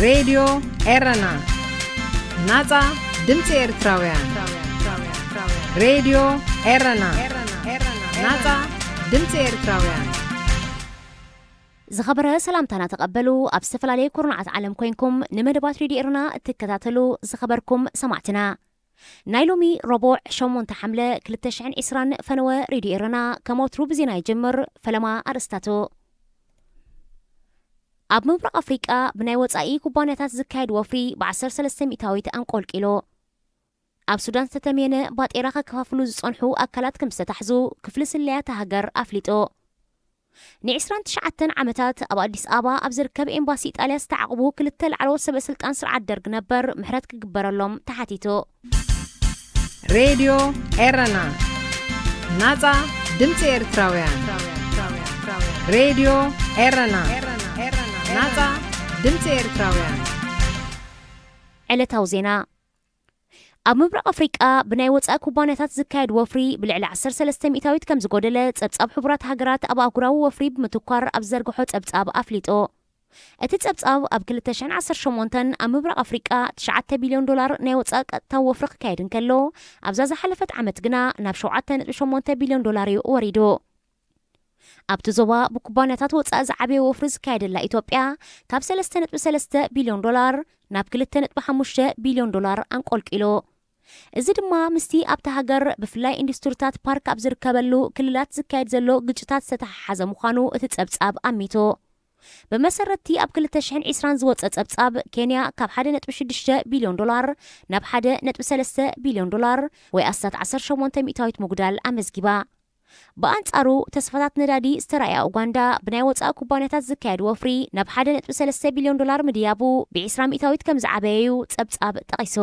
ሬድዮ ኤረና፣ ናጻ ድምጺ ኤርትራውያን። ሬድዮ ኤረና፣ ናጻ ድምጺ ኤርትራውያን። ዝኸበረ ሰላምታና ተቐበሉ። ኣብ ዝተፈላለየ ኩርናዓት ዓለም ኮይንኩም ንመደባት ሬድዮ ኤረና እትከታተሉ ዝኸበርኩም ሰማዕትና፣ ናይ ሎሚ ረቡዕ ሸሞንተ ሓምለ ክልተ ሽሕን ዕስራን ፈነወ ሬድዮ ኤረና ከም ወትሩ ብዜና ይጅምር። ፈለማ ኣርእስታቱ። ኣብ ምብራቕ ኣፍሪቃ ብናይ ወጻኢ ኩባንያታት ዝካየድ ወፍሪ ብ ዓሰርተ ሰለስተ ሚእታዊት ኣንቆልቂሉ። ኣብ ሱዳን ዝተተምየነ ባጤራ ከከፋፍሉ ዝጸንሑ ኣካላት ከም ዝተታሕዙ ክፍሊ ስለያ እታ ሃገር ኣፍሊጡ። ንዕስራን ትሽዓተን ዓመታት ኣብ ኣዲስ ኣበባ ኣብ ዝርከብ ኤምባሲ ኢጣልያ ዝተዓቕቡ ክልተ ላዕለዎት ሰበ ስልጣን ስርዓት ደርግ ነበር ምሕረት ክግበረሎም ተሓቲቱ። ሬድዮ ኤረና፣ ናጻ ድምጺ ኤርትራውያን። ሬድዮ ኤረና፣ ናጻ ድምጺ ኤርትራውያን። ዕለታዊ ዜና። ኣብ ምብራቕ ኣፍሪቃ ብናይ ወጻኢ ኩባንያታት ዝካየድ ወፍሪ ብልዕሊ ዓሰርተ ሰለስተ ሚእታዊት ከም ዝጎደለ ጸብጻብ ሕቡራት ሃገራት ኣብ ኣህጉራዊ ወፍሪ ብምትኳር ኣብ ዝዘርግሖ ጸብጻብ ኣፍሊጡ። እቲ ጸብጻብ ኣብ ክልተ ሽሕን ዓሰርተ ሸሞንተን ኣብ ምብራቕ ኣፍሪቃ ትሽዓተ ቢልዮን ዶላር ናይ ወጻኢ ቀጥታዊ ወፍሪ ክካየድ እንከሎ፣ ኣብዛ ዝሓለፈት ዓመት ግና ናብ ሸውዓተ ነጥቢ ሸሞንተ ቢልዮን ዶላር እዩ ወሪዱ። ኣብቲ ዞባ ብኩባንያታት ወጻኢ ዝዓበየ ወፍሪ ዝካየደላ ኢትዮጵያ ካብ ሰለስተ ነጥቢ ሰለስተ ቢልዮን ዶላር ናብ ክልተ ነጥቢ ሓሙሽተ ቢልዮን ዶላር ኣንቆልቂሉ። እዚ ድማ ምስቲ ኣብታ ሃገር ብፍላይ ኢንዱስትሪታት ፓርክ ኣብ ዝርከበሉ ክልላት ዝካየድ ዘሎ ግጭታት ዝተተሓሓዘ ምዃኑ እቲ ጸብጻብ ኣሚቱ። ብመሰረትቲ ኣብ ክልተ ሽሕን ዕስራን ዝወጸ ጸብጻብ፣ ኬንያ ካብ ሓደ ነጥቢ ሽዱሽተ ቢልዮን ዶላር ናብ ሓደ ነጥቢ ሰለስተ ቢልዮን ዶላር ወይ ኣስታት ዓሰርተ ሸሞንተ ሚእታዊት ምጉዳል ኣመዝጊባ። ብኣንጻሩ፣ ተስፋታት ነዳዲ ዝተራእያ ኡጋንዳ ብናይ ወጻኢ ኩባንያታት ዝካየድ ወፍሪ ናብ ሓደ ነጥቢ ሰለስተ ቢልዮን ዶላር ምድያቡ ብዕስራ ሚእታዊት ከም ዝዓበየ እዩ ጸብጻብ ጠቒሱ።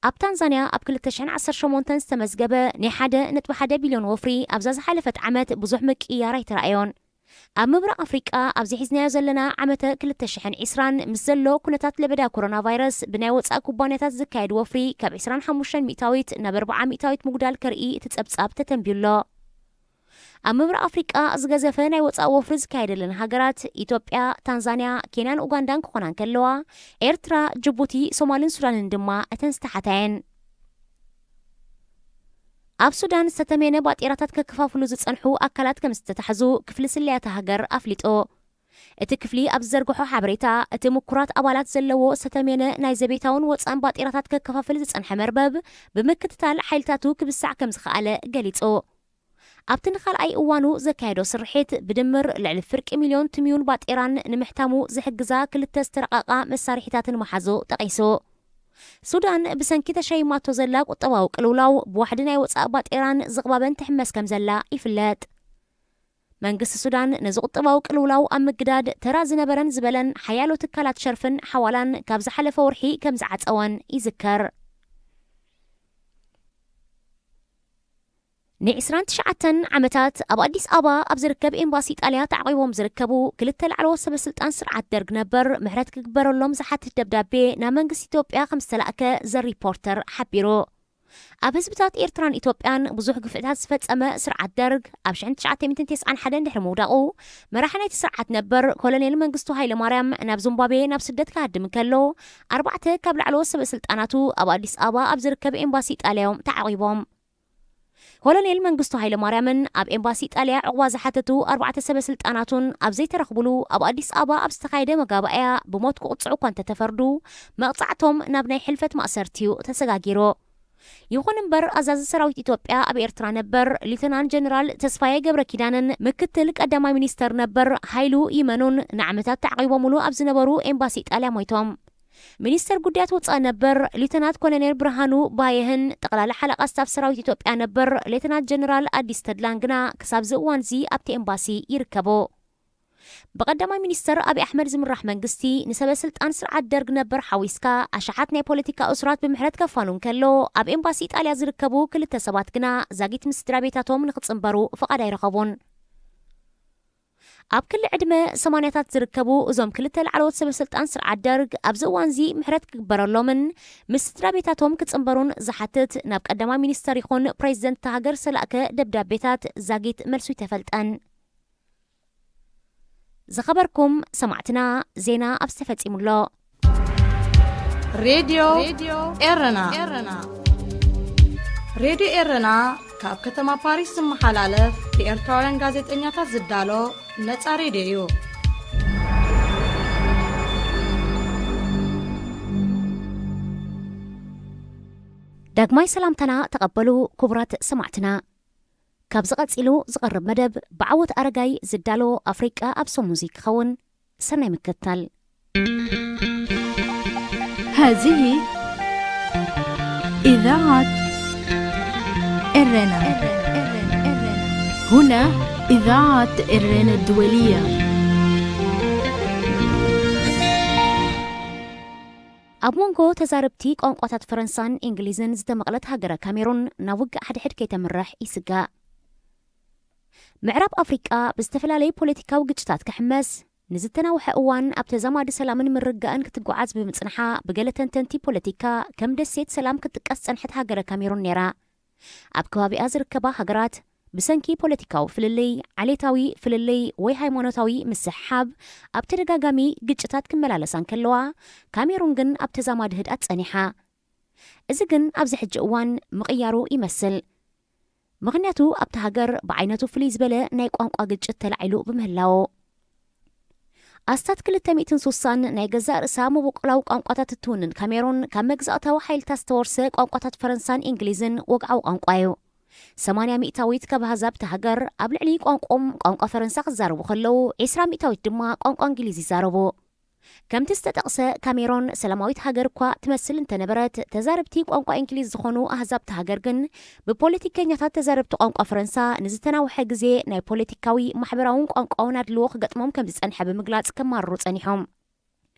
ኣብ ታንዛንያ ኣብ ክልተ ሽሕን ዓሰርተ ሸሞንተን ዝተመዝገበ ናይ ሓደ ነጥቢ ሓደ ቢልዮን ወፍሪ ኣብዛ ዝሓለፈት ዓመት ብዙሕ ምቅይያር ኣይተራእዮን። ኣብ ምብራቕ ኣፍሪቃ ኣብዚ ሒዝናዮ ዘለና ዓመተ ክልተ ሽሕን ዕስራን ምስ ዘሎ ኩነታት ለበዳ ኮሮና ቫይረስ ብናይ ወጻኢ ኩባንያታት ዝካየድ ወፍሪ ካብ ዕስራን ሓሙሽተን ሚእታዊት ናብ ኣርብዓ ሚእታዊት ምጉዳል ከርኢ እቲ ጸብጻብ ተተንብዩ ኣሎ። ኣብ ምብራቕ ኣፍሪቃ ዝገዘፈ ናይ ወጻኢ ወፍሪ ዝካየደለን ሃገራት ኢትዮጵያ፣ ታንዛንያ፣ ኬንያን ኡጋንዳን ክኾና እንከለዋ፣ ኤርትራ፣ ጅቡቲ፣ ሶማልን ሱዳንን ድማ እተን ዝተሓታየን። ኣብ ሱዳን ዝተተመየነ ባጤራታት ከከፋፍሉ ዝጸንሑ ኣካላት ከም ዝተታሕዙ ክፍሊ ስለያ እታ ሃገር ኣፍሊጡ። እቲ ክፍሊ ኣብ ዝዘርግሖ ሓበሬታ፣ እቲ ምኩራት ኣባላት ዘለዎ ዝተተመየነ ናይ ዘቤታውን ወጻእን ባጤራታት ከከፋፍል ዝጸንሐ መርበብ ብምክትታል ሓይልታቱ ክብሳዕ ከም ዝኸኣለ ገሊጹ። ኣብቲ ንኻልኣይ እዋኑ ዘካየዶ ስርሒት፣ ብድምር ልዕሊ ፍርቂ ሚልዮን ትምዩን ባጤራን ንምሕታሙ ዝሕግዛ ክልተ ዝተረቓቓ መሳርሒታትን ምሓዙ ጠቒሱ። ሱዳን ብሰንኪ ተሸይማቶ ዘላ ቁጠባዊ ቅልውላው ብዋሕዲ ናይ ወጻኢ ባጤራን ዝቕባበን ትሕመስ ከም ዘላ ይፍለጥ። መንግስቲ ሱዳን ነዚ ቁጠባዊ ቅልውላው ኣብ ምግዳድ ተራ ዝነበረን ዝበለን ሓያሎ ትካላት ሸርፍን ሓዋላን ካብ ዝሓለፈ ወርሒ ከም ዝዓጸወን ይዝከር። ንዕስራን ትሽዓተን ዓመታት ኣብ ኣዲስ ኣበባ ኣብ ዝርከብ ኤምባሲ ኢጣልያ ተዓቒቦም ዝርከቡ ክልተ ላዕለዎት ሰበ ስልጣን ስርዓት ደርግ ነበር ምሕረት ክግበረሎም ዝሓትት ደብዳቤ ናብ መንግስቲ ኢትዮጵያ ከም ዝተላእከ ዘ ሪፖርተር ሓቢሩ። ኣብ ህዝብታት ኤርትራን ኢትዮጵያን ብዙሕ ግፍዕታት ዝፈጸመ ስርዓት ደርግ ኣብ ሽሕን ትሽዓተ ሚእትን ተስዓን ሓደን ድሕሪ ምውዳቑ፣ መራሒ ናይቲ ስርዓት ነበር ኮሎኔል መንግስቱ ሃይለማርያም ናብ ዚምባብዌ ናብ ስደት ክሃድም እንከሎ፣ ኣርባዕተ ካብ ላዕለዎት ሰበ ስልጣናቱ ኣብ ኣዲስ ኣበባ ኣብ ዝርከብ ኤምባሲ ኢጣልያ እዮም ተዓቒቦም። ኮሎኔል መንግስቱ ሃይለማርያምን ኣብ ኤምባሲ ኢጣልያ ዕቑባ ዝሓተቱ ኣርባዕተ ሰበ ስልጣናቱን ኣብ ዘይተረኽቡሉ፣ ኣብ ኣዲስ ኣበባ ኣብ ዝተኻየደ መጋባእያ ብሞት ክቕጽዑ እኳ እንተተፈርዱ፣ መቕጻዕቶም ናብ ናይ ሕልፈት ማእሰርቲ'ዩ ተሰጋጊሩ። ይኹን እምበር፣ ኣዛዚ ሰራዊት ኢትዮጵያ ኣብ ኤርትራ ነበር ሊተናንት ጀነራል ተስፋዬ ገብረ ኪዳንን ምክትል ቀዳማይ ሚኒስተር ነበር ሃይሉ ይመኑን ንዓመታት ተዓቒቦምሉ ኣብ ዝነበሩ ኤምባሲ ኢጣልያ ሞይቶም። ሚኒስተር ጉዳያት ወጻኢ ነበር ሊተናንት ኮሎኔል ብርሃኑ ባየህን ጠቕላላ ሓለቓ ስታፍ ሰራዊት ኢትዮጵያ ነበር ሌተናንት ጀነራል ኣዲስ ተድላን ግና ክሳብ እዚ እዋን'ዚ ኣብቲ ኤምባሲ ይርከቡ። ብቐዳማይ ሚኒስተር ኣብይ ኣሕመድ ዝምራሕ መንግስቲ፣ ንሰበ ስልጣን ስርዓት ደርግ ነበር ሓዊስካ ኣሽሓት ናይ ፖለቲካ እሱራት ብምሕረት ከፋኑ እንከሎ፣ ኣብ ኤምባሲ ኢጣልያ ዝርከቡ ክልተ ሰባት ግና ዛጊት ምስ ስድራ ቤታቶም ንኽጽንበሩ ፍቓድ ኣይረኸቡን። ኣብ ክሊ ዕድመ ሰማንያታት ዝርከቡ እዞም ክልተ ላዕለዎት ሰበ ስልጣን ስርዓት ደርግ፣ ኣብዚ እዋንዚ ምሕረት ክግበረሎምን ምስ ስድራ ቤታቶም ክጽንበሩን ዝሓትት ናብ ቀዳማይ ሚኒስተር ይኹን ፕሬዚደንት እታ ሃገር ዝተላእከ ደብዳቤታት ዛጊት መልሱ ኣይተፈልጠን። ዝኸበርኩም ሰማዕትና፣ ዜና ኣብ ዝተፈጺሙሎ። ሬድዮ ኤረና። ሬድዮ ኤረና ካብ ከተማ ፓሪስ ዝመሓላለፍ ብኤርትራውያን ጋዜጠኛታት ዝዳሎ ነጻ ሬድዮ እዩ። ዳግማይ ሰላምታና ተቐበሉ ክቡራት ሰማዕትና። ካብ ዝቐጺሉ ዝቐርብ መደብ ብዓወት ኣረጋይ ዝዳሎ ኣፍሪቃ ኣብ ሰሙዚ ክኸውን። ሰናይ ምክትታል። هذه إذاعة إرنا. هنا إذاعة إرنا الدولية. ኣብ መንጎ ተዛረብቲ ቋንቋታት ፈረንሳን እንግሊዝን ዝተመቕለት ሃገረ ካሜሩን ናብ ውግእ ሓድሕድ ከይተምርሕ ይስጋእ። ምዕራብ ኣፍሪቃ ብዝተፈላለዩ ፖለቲካዊ ግጭታት ክሕመስ ንዝተናውሐ እዋን ኣብ ተዛማዲ ሰላምን ምርጋእን ክትጓዓዝ ብምጽንሓ ብገለ ተንተንቲ ፖለቲካ ከም ደሴት ሰላም ክትጥቀስ ጸንሐት ሃገረ ካሜሩን ነይራ። ኣብ ከባቢኣ ዝርከባ ሃገራት ብሰንኪ ፖለቲካዊ ፍልልይ፣ ዓሌታዊ ፍልልይ ወይ ሃይማኖታዊ ምስሕሓብ ኣብ ተደጋጋሚ ግጭታት ክመላለሳ እንከለዋ፣ ካሜሩን ግን ኣብ ተዛማዲ ህድኣት ጸኒሓ። እዚ ግን ኣብዚ ሕጂ እዋን ምቕያሩ ይመስል። ምኽንያቱ ኣብቲ ሃገር ብዓይነቱ ፍልይ ዝበለ ናይ ቋንቋ ግጭት ተላዒሉ ብምህላዎ። ኣስታት ክልተ ሚእትን ሱሳን ናይ ገዛእ ርእሳ መበቆላዊ ቋንቋታት እትውንን ካሜሩን ካብ መግዛእታዊ ሓይልታት ዝተወርሰ ቋንቋታት ፈረንሳን እንግሊዝን ወግዓዊ ቋንቋ እዩ። ሰማንያ ሚእታዊት ካብ ኣህዛብ እታ ሃገር ኣብ ልዕሊ ቋንቋኦም ቋንቋ ፈረንሳ ክዛረቡ ከለዉ፣ ዒስራ ሚእታዊት ድማ ቋንቋ እንግሊዝ ይዛረቡ። ከምቲ ዝተጠቕሰ፣ ካሜሮን ሰላማዊት ሃገር እኳ ትመስል እንተነበረት፣ ተዛረብቲ ቋንቋ እንግሊዝ ዝኾኑ ኣህዛብ እታ ሃገር ግን ብፖለቲከኛታት ተዛረብቲ ቋንቋ ፈረንሳ ንዝተናውሐ ግዜ ናይ ፖለቲካዊ፣ ማሕበራውን ቋንቋውን ኣድልዎ ክገጥሞም ከም ዝጸንሐ ብምግላጽ ከማርሩ ጸኒሖም።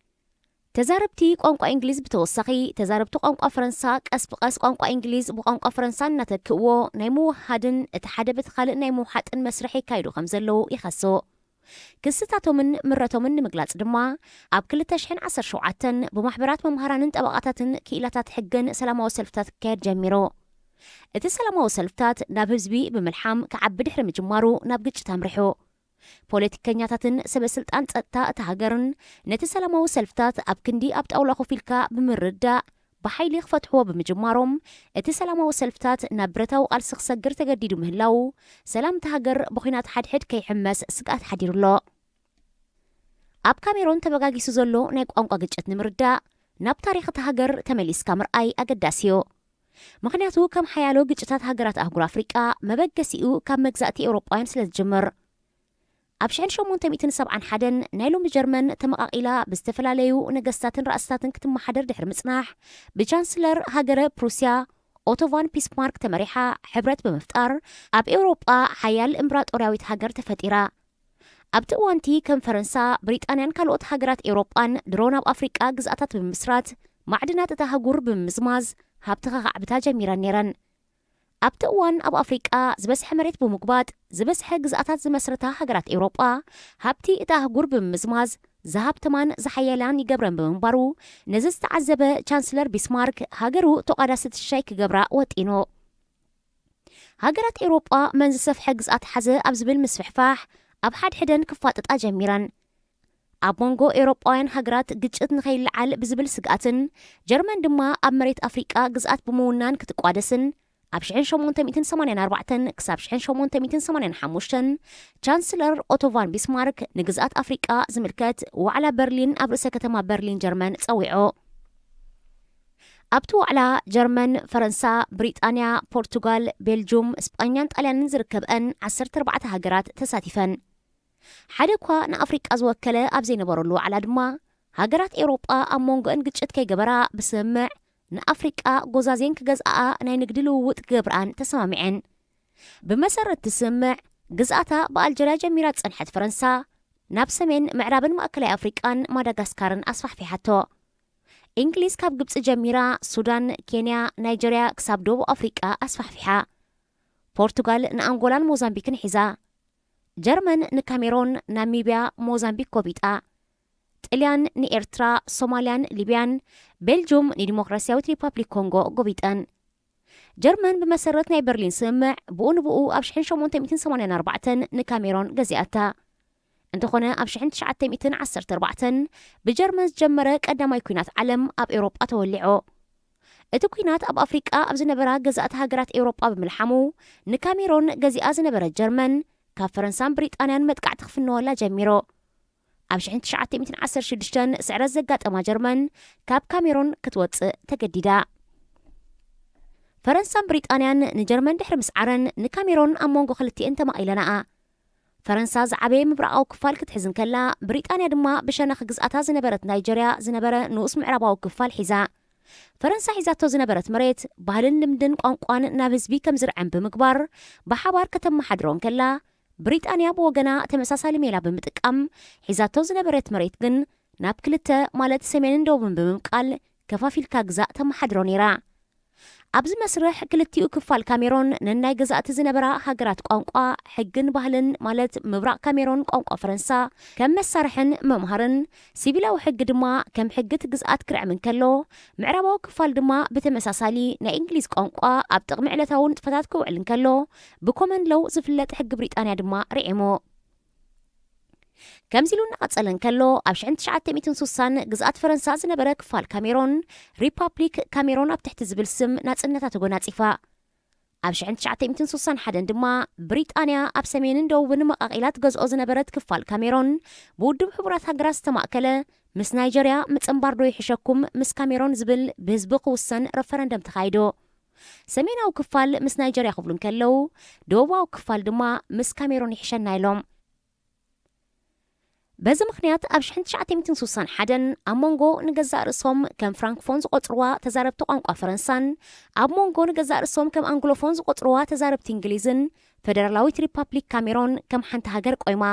ተዛረብቲ ቋንቋ እንግሊዝ ብተወሳኺ፣ ተዛረብቲ ቋንቋ ፈረንሳ ቀስ ብቐስ ቋንቋ እንግሊዝ ብቋንቋ ፈረንሳ እናተክእዎ ናይ ምውሃድን እቲ ሓደ በቲ ካልእ ናይ ምውሓጥን መስርሕ የካይዱ ከም ዘለዉ ይኸሱ። ክስታቶምን ምረቶምን ንምግላጽ ድማ፣ ኣብ ክልተ ሽሕን ዓሰርተ ሸውዓተን ብማሕበራት መምሃራንን ጠበቓታትን ክኢላታት ሕግን ሰላማዊ ሰልፍታት ክካየድ ጀሚሩ። እቲ ሰላማዊ ሰልፍታት ናብ ህዝቢ ብምልሓም ክዓቢ ድሕሪ ምጅማሩ ናብ ግጭት ኣምሪሑ። ፖለቲከኛታትን ሰበ ስልጣን ጸጥታ እታ ሃገርን ነቲ ሰላማዊ ሰልፍታት ኣብ ክንዲ ኣብ ጣውላ ኮፍ ኢልካ ብምርዳእ ብሓይሊ ክፈትሕዎ ብምጅማሮም፣ እቲ ሰላማዊ ሰልፍታት ናብ ብረታዊ ቃልሲ ክሰግር ተገዲዱ ምህላዉ፣ ሰላም እታ ሃገር ብኹናት ሓድሕድ ከይሕመስ ስግኣት ሓዲሩ ኣሎ። ኣብ ካሜሮን ተበጋጊሱ ዘሎ ናይ ቋንቋ ግጭት ንምርዳእ፣ ናብ ታሪኽ እታ ሃገር ተመሊስካ ምርኣይ ኣገዳሲ እዩ። ምኽንያቱ ከም ሓያሎ ግጭታት ሃገራት ኣህጉር ኣፍሪቃ መበገሲኡ ካብ መግዛእቲ ኤውሮጳውያን ስለ ዝጅምር። ኣብ ሽሕን ሸሞንተ ሚእትን ሰብዓን ሓደን ናይ ሎሚ ጀርመን ተመቓቒላ ብዝተፈላለዩ ነገስታትን ራእስታትን ክትመሓደር ድሕሪ ምጽናሕ፣ ብቻንስለር ሃገረ ፕሩስያ ኦቶ ቫን ፒስማርክ ተመሪሓ ሕብረት ብምፍጣር ኣብ ኤውሮጳ ሓያል እምብራጦርያዊት ሃገር ተፈጢራ። ኣብቲ እዋንቲ ከም ፈረንሳ፣ ብሪጣንያን ካልኦት ሃገራት ኤውሮጳን ድሮ ናብ ኣፍሪቃ ግዝኣታት ብምምስራት ማዕድናት እታ ኣህጉር ብምምዝማዝ ሃብቲ ከኻዕብታ ጀሚረን ነይረን። ኣብቲ እዋን ኣብ ኣፍሪቃ ዝበዝሐ መሬት ብምጉባጥ ዝበዝሐ ግዝኣታት ዝመስረታ ሃገራት ኤውሮጳ፣ ሃብቲ እታ ኣህጉር ብምምዝማዝ ዝሃብተማን ዝሓየላን ይገብረን ብምንባሩ፣ ነዚ ዝተዓዘበ ቻንስለር ቢስማርክ ሃገሩ ተቋዳሲት ሽሻይ ክገብራ ወጢኑ። ሃገራት ኤውሮጳ መን ዝሰፍሐ ግዝኣት ሓዘ ኣብ ዝብል ምስፍሕፋሕ ኣብ ሓድሕደን ክፋጠጣ ጀሚረን። ኣብ መንጎ ኤውሮጳውያን ሃገራት ግጭት ንኸይለዓል ብዝብል ስግኣትን ጀርመን ድማ ኣብ መሬት ኣፍሪቃ ግዝኣት ብምውናን ክትቋደስን ኣብ ሽሕን ሸሞንተ ሚእትን ሰማንያን ኣርባዕተን ክሳብ ሽሕን ሸሞንተ ሚእትን ሰማንያን ሓሙሽተን ቻንስለር ኦቶ ቫን ቢስማርክ ንግዝኣት ኣፍሪቃ ዝምልከት ዋዕላ በርሊን ኣብ ርእሰ ከተማ በርሊን ጀርመን ጸዊዑ። ኣብቲ ዋዕላ ጀርመን፣ ፈረንሳ፣ ብሪጣንያ፣ ፖርቱጋል፣ ቤልጁም፣ ስጳኛን ጣልያንን ዝርከብአን ዓሰርተ ኣርባዕተ ሃገራት ተሳቲፈን። ሓደ እኳ ንኣፍሪቃ ዝወከለ ኣብ ዘይነበረሉ ዋዕላ ድማ፣ ሃገራት ኤውሮጳ ኣብ መንጎአን ግጭት ከይገበራ ብስምምዕ ንኣፍሪቃ ጎዛዜን ክገዝኣኣ ናይ ንግዲ ልውውጥ ክገብርኣን ተሰማሚዐን። ብመሰረት እቲ ስምምዕ፣ ግዝኣታ ብኣልጀርያ ጀሚራ ዝጸንሐት ፈረንሳ፣ ናብ ሰሜን ምዕራብን ማእከላይ ኣፍሪቃን ማዳጋስካርን ኣስፋሕፊሓቶ። እንግሊዝ ካብ ግብጺ ጀሚራ ሱዳን፣ ኬንያ፣ ናይጀርያ ክሳብ ደቡብ ኣፍሪቃ ኣስፋሕፊሓ። ፖርቱጋል ንኣንጎላን ሞዛምቢክን ሒዛ። ጀርመን ንካሜሮን፣ ናሚብያ፣ ሞዛምቢክ ጎቢጣ። ጥልያን ንኤርትራ፣ ሶማልያን ሊብያን፣ ቤልጁም ንዲሞክራስያዊት ሪፓብሊክ ኮንጎ ጎቢጠን። ጀርመን ብመሰረት ናይ በርሊን ስምምዕ ብኡ ንብኡ ኣብ ሽሕን ሸሞንተ ሚእትን ሰማንያን ኣርባዕተን ንካሜሮን ገዚኣታ። እንተኾነ ኣብ ሽሕን ትሽዓተ ሚእትን ዓሰርተ ኣርባዕተን ብጀርመን ዝጀመረ ቀዳማይ ኲናት ዓለም ኣብ ኤውሮጳ ተወሊዑ። እቲ ኲናት ኣብ ኣፍሪቃ ኣብ ዝነበራ ገዛእቲ ሃገራት ኤውሮጳ ብምልሓሙ፣ ንካሜሮን ገዚኣ ዝነበረት ጀርመን ካብ ፈረንሳን ብሪጣንያን መጥቃዕቲ ክፍንወላ ጀሚሩ። ኣብ ሽሕን ትሽዓተ ሚእትን ዓሰርተ ሽዱሽተን ስዕረት ዘጋጠማ ጀርመን ካብ ካሜሮን ክትወጽእ ተገዲዳ። ፈረንሳን ብሪጣንያን ንጀርመን ድሕሪ ምስዓረን ንካሜሮን ኣብ መንጎ ክልቲኤን ተማቒለናኣ። ፈረንሳ ዝዓበየ ምብራቓዊ ክፋል ክትሕዝ እንከላ፣ ብሪጣንያ ድማ ብሸነኽ ግዝኣታ ዝነበረት ናይጀርያ ዝነበረ ንኡስ ምዕራባዊ ክፋል ሒዛ። ፈረንሳ ሒዛቶ ዝነበረት መሬት፣ ባህልን ልምድን ቋንቋን ናብ ህዝቢ ከም ዝርዐን ብምግባር፣ ብሓባር ከተመሓድሮ እንከላ፣ ብሪጣንያ ብወገና ተመሳሳሊ ሜላ ብምጥቃም፣ ሒዛቶ ዝነበረት መሬት ግን ናብ ክልተ፣ ማለት ሰሜንን ደቡብን ብምምቃል፣ ከፋፊልካ ግዛእ ተመሓድሮ ነይራ። ኣብዚ መስርሕ ክልቲኡ ክፋል ካሜሮን ነናይ ገዛእቲ ዝነበራ ሃገራት ቋንቋ፣ ሕግን ባህልን፣ ማለት ምብራቕ ካሜሮን ቋንቋ ፈረንሳ ከም መሳርሕን መምሃርን፣ ሲቪላዊ ሕጊ ድማ ከም ሕጊ እቲ ግዝኣት ክርዕም እንከሎ፣ ምዕራባዊ ክፋል ድማ ብተመሳሳሊ ናይ እንግሊዝ ቋንቋ ኣብ ጥቕሚ ዕለታዊ ንጥፈታት ክውዕል እንከሎ፣ ብኮመን ሎው ዝፍለጥ ሕጊ ብሪጣንያ ድማ ርዒሙ። ከምዚ ኢሉ እናቐጸለ እንከሎ፣ ኣብ ሽሕን ትሽዓተ ሚእትን ሱሳን ግዝኣት ፈረንሳ ዝነበረ ክፋል ካሜሮን፣ ሪፓብሊክ ካሜሮን ኣብ ትሕቲ ዝብል ስም ናጽነታ ተጎናጺፋ። ኣብ ሽሕን ትሽዓተ ሚእትን ሱሳን ሓደን ድማ ብሪጣንያ ኣብ ሰሜንን ደቡብን መቓቒላ ትገዝኦ ዝነበረት ክፋል ካሜሮን፣ ብውድብ ሕቡራት ሃገራት ዝተማእከለ፣ ምስ ናይጀርያ ምጽንባር ዶ ይሕሸኩም ምስ ካሜሮን ዝብል ብህዝቢ ክውሰን ረፈረንደም ተኻይዶ። ሰሜናዊ ክፋል ምስ ናይጀርያ ክብሉ እንከለዉ፣ ደቡባዊ ክፋል ድማ ምስ ካሜሮን ይሕሸና ኢሎም። በዚ ምኽንያት ኣብ ሽሕን ትሽዓተ ሚእትን ሱሳን ሓደን ኣብ መንጎ ንገዛእ ርእሶም ከም ፍራንክፎን ዝቖጽርዋ ተዛረብቲ ቋንቋ ፈረንሳን ኣብ መንጎ ንገዛእ ርእሶም ከም ኣንግሎፎን ዝቖጽርዋ ተዛረብቲ እንግሊዝን፣ ፈደራላዊት ሪፓብሊክ ካሜሮን ከም ሓንቲ ሃገር ቆይማ።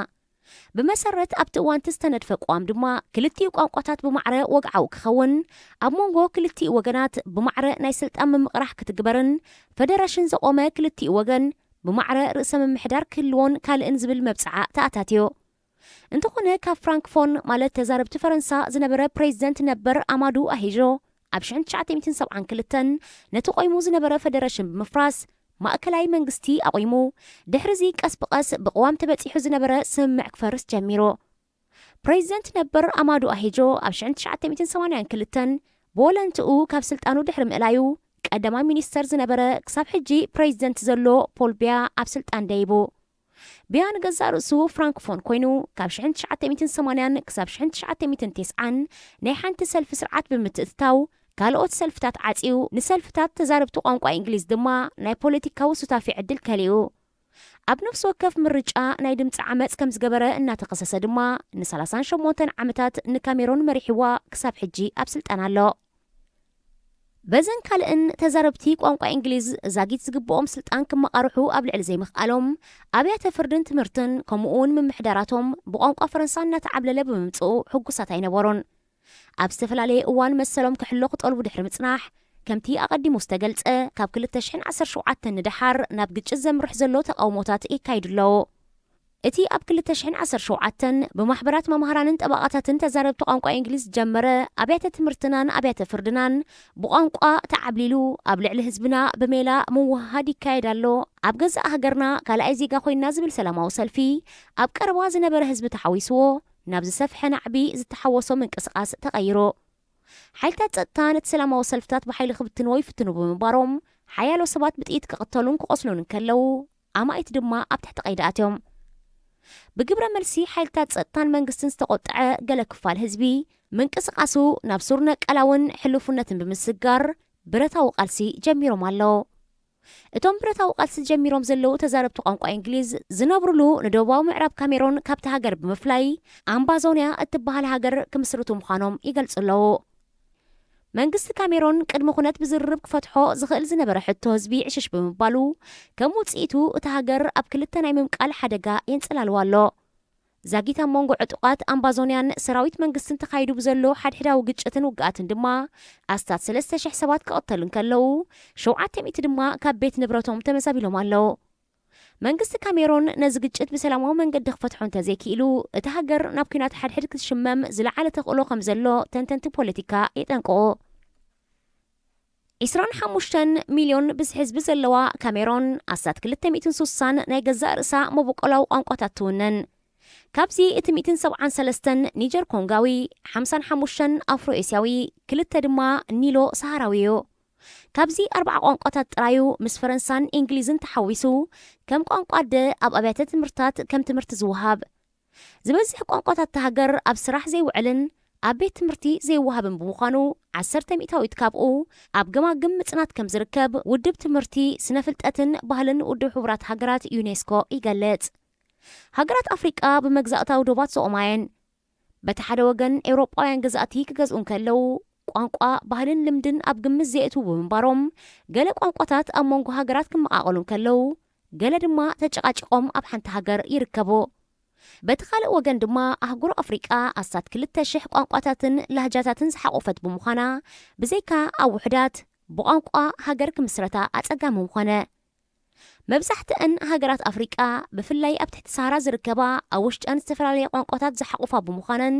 ብመሰረት ኣብቲ እዋንቲ ዝተነድፈ ቅዋም ድማ፣ ክልቲኡ ቋንቋታት ብማዕረ ወግዓዊ ክኸውን፣ ኣብ መንጎ ክልቲኡ ወገናት ብማዕረ ናይ ስልጣን ምምቕራሕ ክትግበርን፣ ፈደረሽን ዘቖመ ክልቲኡ ወገን ብማዕረ ርእሰ ምምሕዳር ክህልዎን ካልእን ዝብል መብጽዓ ተኣታትዮ። እንተኾነ፣ ካብ ፍራንክፎን፣ ማለት ተዛረብቲ ፈረንሳ ዝነበረ ፕሬዚደንት ነበር ኣማዱ ኣሂዦ፣ ኣብ ሽሕን ትሽዓተ ሚእትን ሰብዓን ክልተን ነቲ ቆይሙ ዝነበረ ፈደረሽን ብምፍራስ፣ ማእከላይ መንግስቲ ኣቑሙ። ድሕሪዚ ቀስ ብቐስ ብቅዋም ተበጺሑ ዝነበረ ስምምዕ ክፈርስ ጀሚሩ። ፕሬዚደንት ነበር ኣማዱ ኣሂጆ ኣብ ሽሕን ትሽዓተ ሚእትን ሰማንያን ክልተን ብወለንትኡ ካብ ስልጣኑ ድሕሪ ምእላዩ፣ ቀዳማይ ሚኒስተር ዝነበረ ክሳብ ሕጂ ፕሬዚደንት ዘሎ ፖል ቢያ ኣብ ስልጣን ደይቡ። ቢያ ንገዛእ ርእሱ ፍራንክፎን ኮይኑ፣ ካብ ሽሕን ትሽዓተ ሚእትን ሰማንያን ክሳብ ሽሕን ትሽዓተ ሚእትን ተስዓን ናይ ሓንቲ ሰልፊ ስርዓት ብምትእትታው፣ ካልኦት ሰልፍታት ዓጽዩ፣ ንሰልፍታት ተዛረብቲ ቋንቋ እንግሊዝ ድማ ናይ ፖለቲካዊ ሱታፌ ዕድል ከሊኡ። ኣብ ነፍሲ ወከፍ ምርጫ ናይ ድምጺ ዓመጽ ከም ዝገበረ እናተኸሰሰ ድማ፣ ንሰላሳን ሸሞንተን ዓመታት ንካሜሮን መሪሕዋ ክሳብ ሕጂ ኣብ ስልጣን ኣሎ። በዘን ካልእን ተዛረብቲ ቋንቋ እንግሊዝ ዛጊት ዝግብኦም ስልጣን ክመቓርሑ ኣብ ልዕሊ ዘይምኽኣሎም፣ ኣብያተ ፍርድን ትምህርትን፣ ከምኡ እውን ምምሕዳራቶም ብቋንቋ ፈረንሳ እናተዓብለለ ብምምጽኡ ሕጉሳት ኣይነበሩን። ኣብ ዝተፈላለየ እዋን መሰሎም ክሕሎ ክጠልቡ ድሕሪ ምጽናሕ፣ ከምቲ ኣቐዲሙ ዝተገልጸ፣ ካብ ክልተ ሽሕን ዓሰርተ ሸውዓተን ንደሓር ናብ ግጭት ዘምርሕ ዘሎ ተቓውሞታት ይካየዱ ኣለዉ። እቲ ኣብ ክልተ ሽሕን ዓሰርተ ሸውዓተን ብማሕበራት መምሃራንን ጠበቓታትን ተዛረብቲ ቋንቋ እንግሊዝ ዝጀመረ፣ ኣብያተ ትምህርትናን ኣብያተ ፍርድናን ብቋንቋ ተዓብሊሉ፣ ኣብ ልዕሊ ህዝብና ብሜላ ምውህሃድ ይካየድ ኣሎ፣ ኣብ ገዛእ ሃገርና ካልኣይ ዜጋ ኮይና ዝብል ሰላማዊ ሰልፊ፣ ኣብ ቀረባ ዝነበረ ህዝቢ ተሓዊስዎ፣ ናብ ዝሰፍሐ ናዕቢ ዝተሓወሶ ምንቅስቓስ ተቐይሩ። ሓይልታት ጸጥታ ነቲ ሰላማዊ ሰልፍታት ብሓይሊ ክብትንዎ ይፍትኑ ብምንባሮም፣ ሓያሎ ሰባት ብጥይት ክቕተሉን ክቖስሉን እንከለዉ፣ ኣማኢት ድማ ኣብ ትሕቲ ቀይዲ ኣትዮም። ብግብረ መልሲ፣ ሓይልታት ጸጥታን መንግስትን ዝተቖጥዐ ገለ ክፋል ህዝቢ፣ ምንቅስቓሱ ናብ ሱር ነቀላውን ሕሉፍነትን ብምስጋር፣ ብረታዊ ቃልሲ ጀሚሮም ኣለዉ። እቶም ብረታዊ ቃልሲ ጀሚሮም ዘለዉ ተዛረብቲ ቋንቋ እንግሊዝ ዝነብሩሉ ንደቡባዊ ምዕራብ ካሜሮን ካብቲ ሃገር ብምፍላይ፣ ኣምባዞንያ እትበሃል ሃገር ክምስርቱ ምዃኖም ይገልጹ ኣለዉ። መንግስቲ ካሜሮን ቅድሚ ኩነት ብዝርርብ ክፈትሖ ዝኽእል ዝነበረ ሕቶ ህዝቢ ዕሽሽ ብምባሉ፣ ከም ውጽኢቱ እታ ሃገር ኣብ ክልተ ናይ ምምቃል ሓደጋ የንጸላልዋ ኣሎ። ዛጊት ኣብ መንጎ ዕጡቓት ኣምባዞንያን ሰራዊት መንግስትን ተኻይዱ ብዘሎ ሓድሕዳዊ ግጭትን ውግኣትን ድማ፣ ኣስታት ሰለስተ ሽሕ ሰባት ክቕተሉ እንከለዉ፣ ሸውዓተ ሚእቲ ድማ ካብ ቤት ንብረቶም ተመዛቢሎም ኣለዉ። መንግስቲ ካሜሮን ነዚ ግጭት ብሰላማዊ መንገዲ ክፈትሖ እንተዘይክኢሉ፣ እታ ሃገር ናብ ኲናት ሓድሕድ ክትሽመም ዝለዓለ ተኽእሎ ከም ዘሎ ተንተንቲ ፖለቲካ የጠንቅቑ። ዕስራን ሓሙሽተን ሚልዮን ብዝሒ ህዝቢ ዘለዋ ካሜሮን፣ ኣስታት ክልተ ሚእትን ሱሳን ናይ ገዛእ ርእሳ መበቆላዊ ቋንቋታት ትውንን። ካብዚ እቲ ሚእትን ሰብዓን ሰለስተን ኒጀር ኮንጋዊ፣ ሓምሳን ሓሙሽተን ኣፍሮ ኤስያዊ፣ ክልተ ድማ ኒሎ ሰሃራዊ እዩ። ካብዚ ኣርባዓ ቋንቋታት ጥራዩ ምስ ፈረንሳን እንግሊዝን ተሓዊሱ ከም ቋንቋ ኣደ ኣብ ኣብያተ ትምህርትታት ከም ትምህርቲ ዝወሃብ። ዝበዝሕ ቋንቋታት እታ ሃገር ኣብ ስራሕ ዘይውዕልን ኣብ ቤት ትምህርቲ ዘይወሃብን ብምዃኑ፣ ዓሰርተ ሚእታዊት ካብኡ ኣብ ገማግም ምጽናት ከም ዝርከብ ውድብ ትምህርቲ፣ ስነ ፍልጠትን ባህልን ውድብ ሕቡራት ሃገራት፣ ዩኔስኮ፣ ይገልጽ። ሃገራት ኣፍሪቃ ብመግዛእታዊ ዶባት ዝቖማ እየን። በቲ ሓደ ወገን፣ ኤውሮጳውያን ገዛእቲ ክገዝኡ እንከለዉ፣ ቋንቋ፣ ባህልን ልምድን ኣብ ግምት ዘየእትዉ ብምንባሮም፣ ገለ ቋንቋታት ኣብ መንጎ ሃገራት ክመቓቐሉ እንከለዉ፣ ገለ ድማ ተጨቃጭቆም ኣብ ሓንቲ ሃገር ይርከቡ። በቲ ካልእ ወገን ድማ፣ ኣህጉር ኣፍሪቃ ኣስታት ክልተ ሽሕ ቋንቋታትን ላህጃታትን ዝሓቖፈት ብምዃና፣ ብዘይካ ኣብ ውሑዳት፣ ብቋንቋ ሃገር ክምስረታ ኣጸጋሚ ምኾነ። መብዛሕትአን ሃገራት ኣፍሪቃ፣ ብፍላይ ኣብ ትሕቲ ሰሃራ ዝርከባ፣ ኣብ ውሽጠን ዝተፈላለየ ቋንቋታት ዝሓቑፋ ብምዃነን፣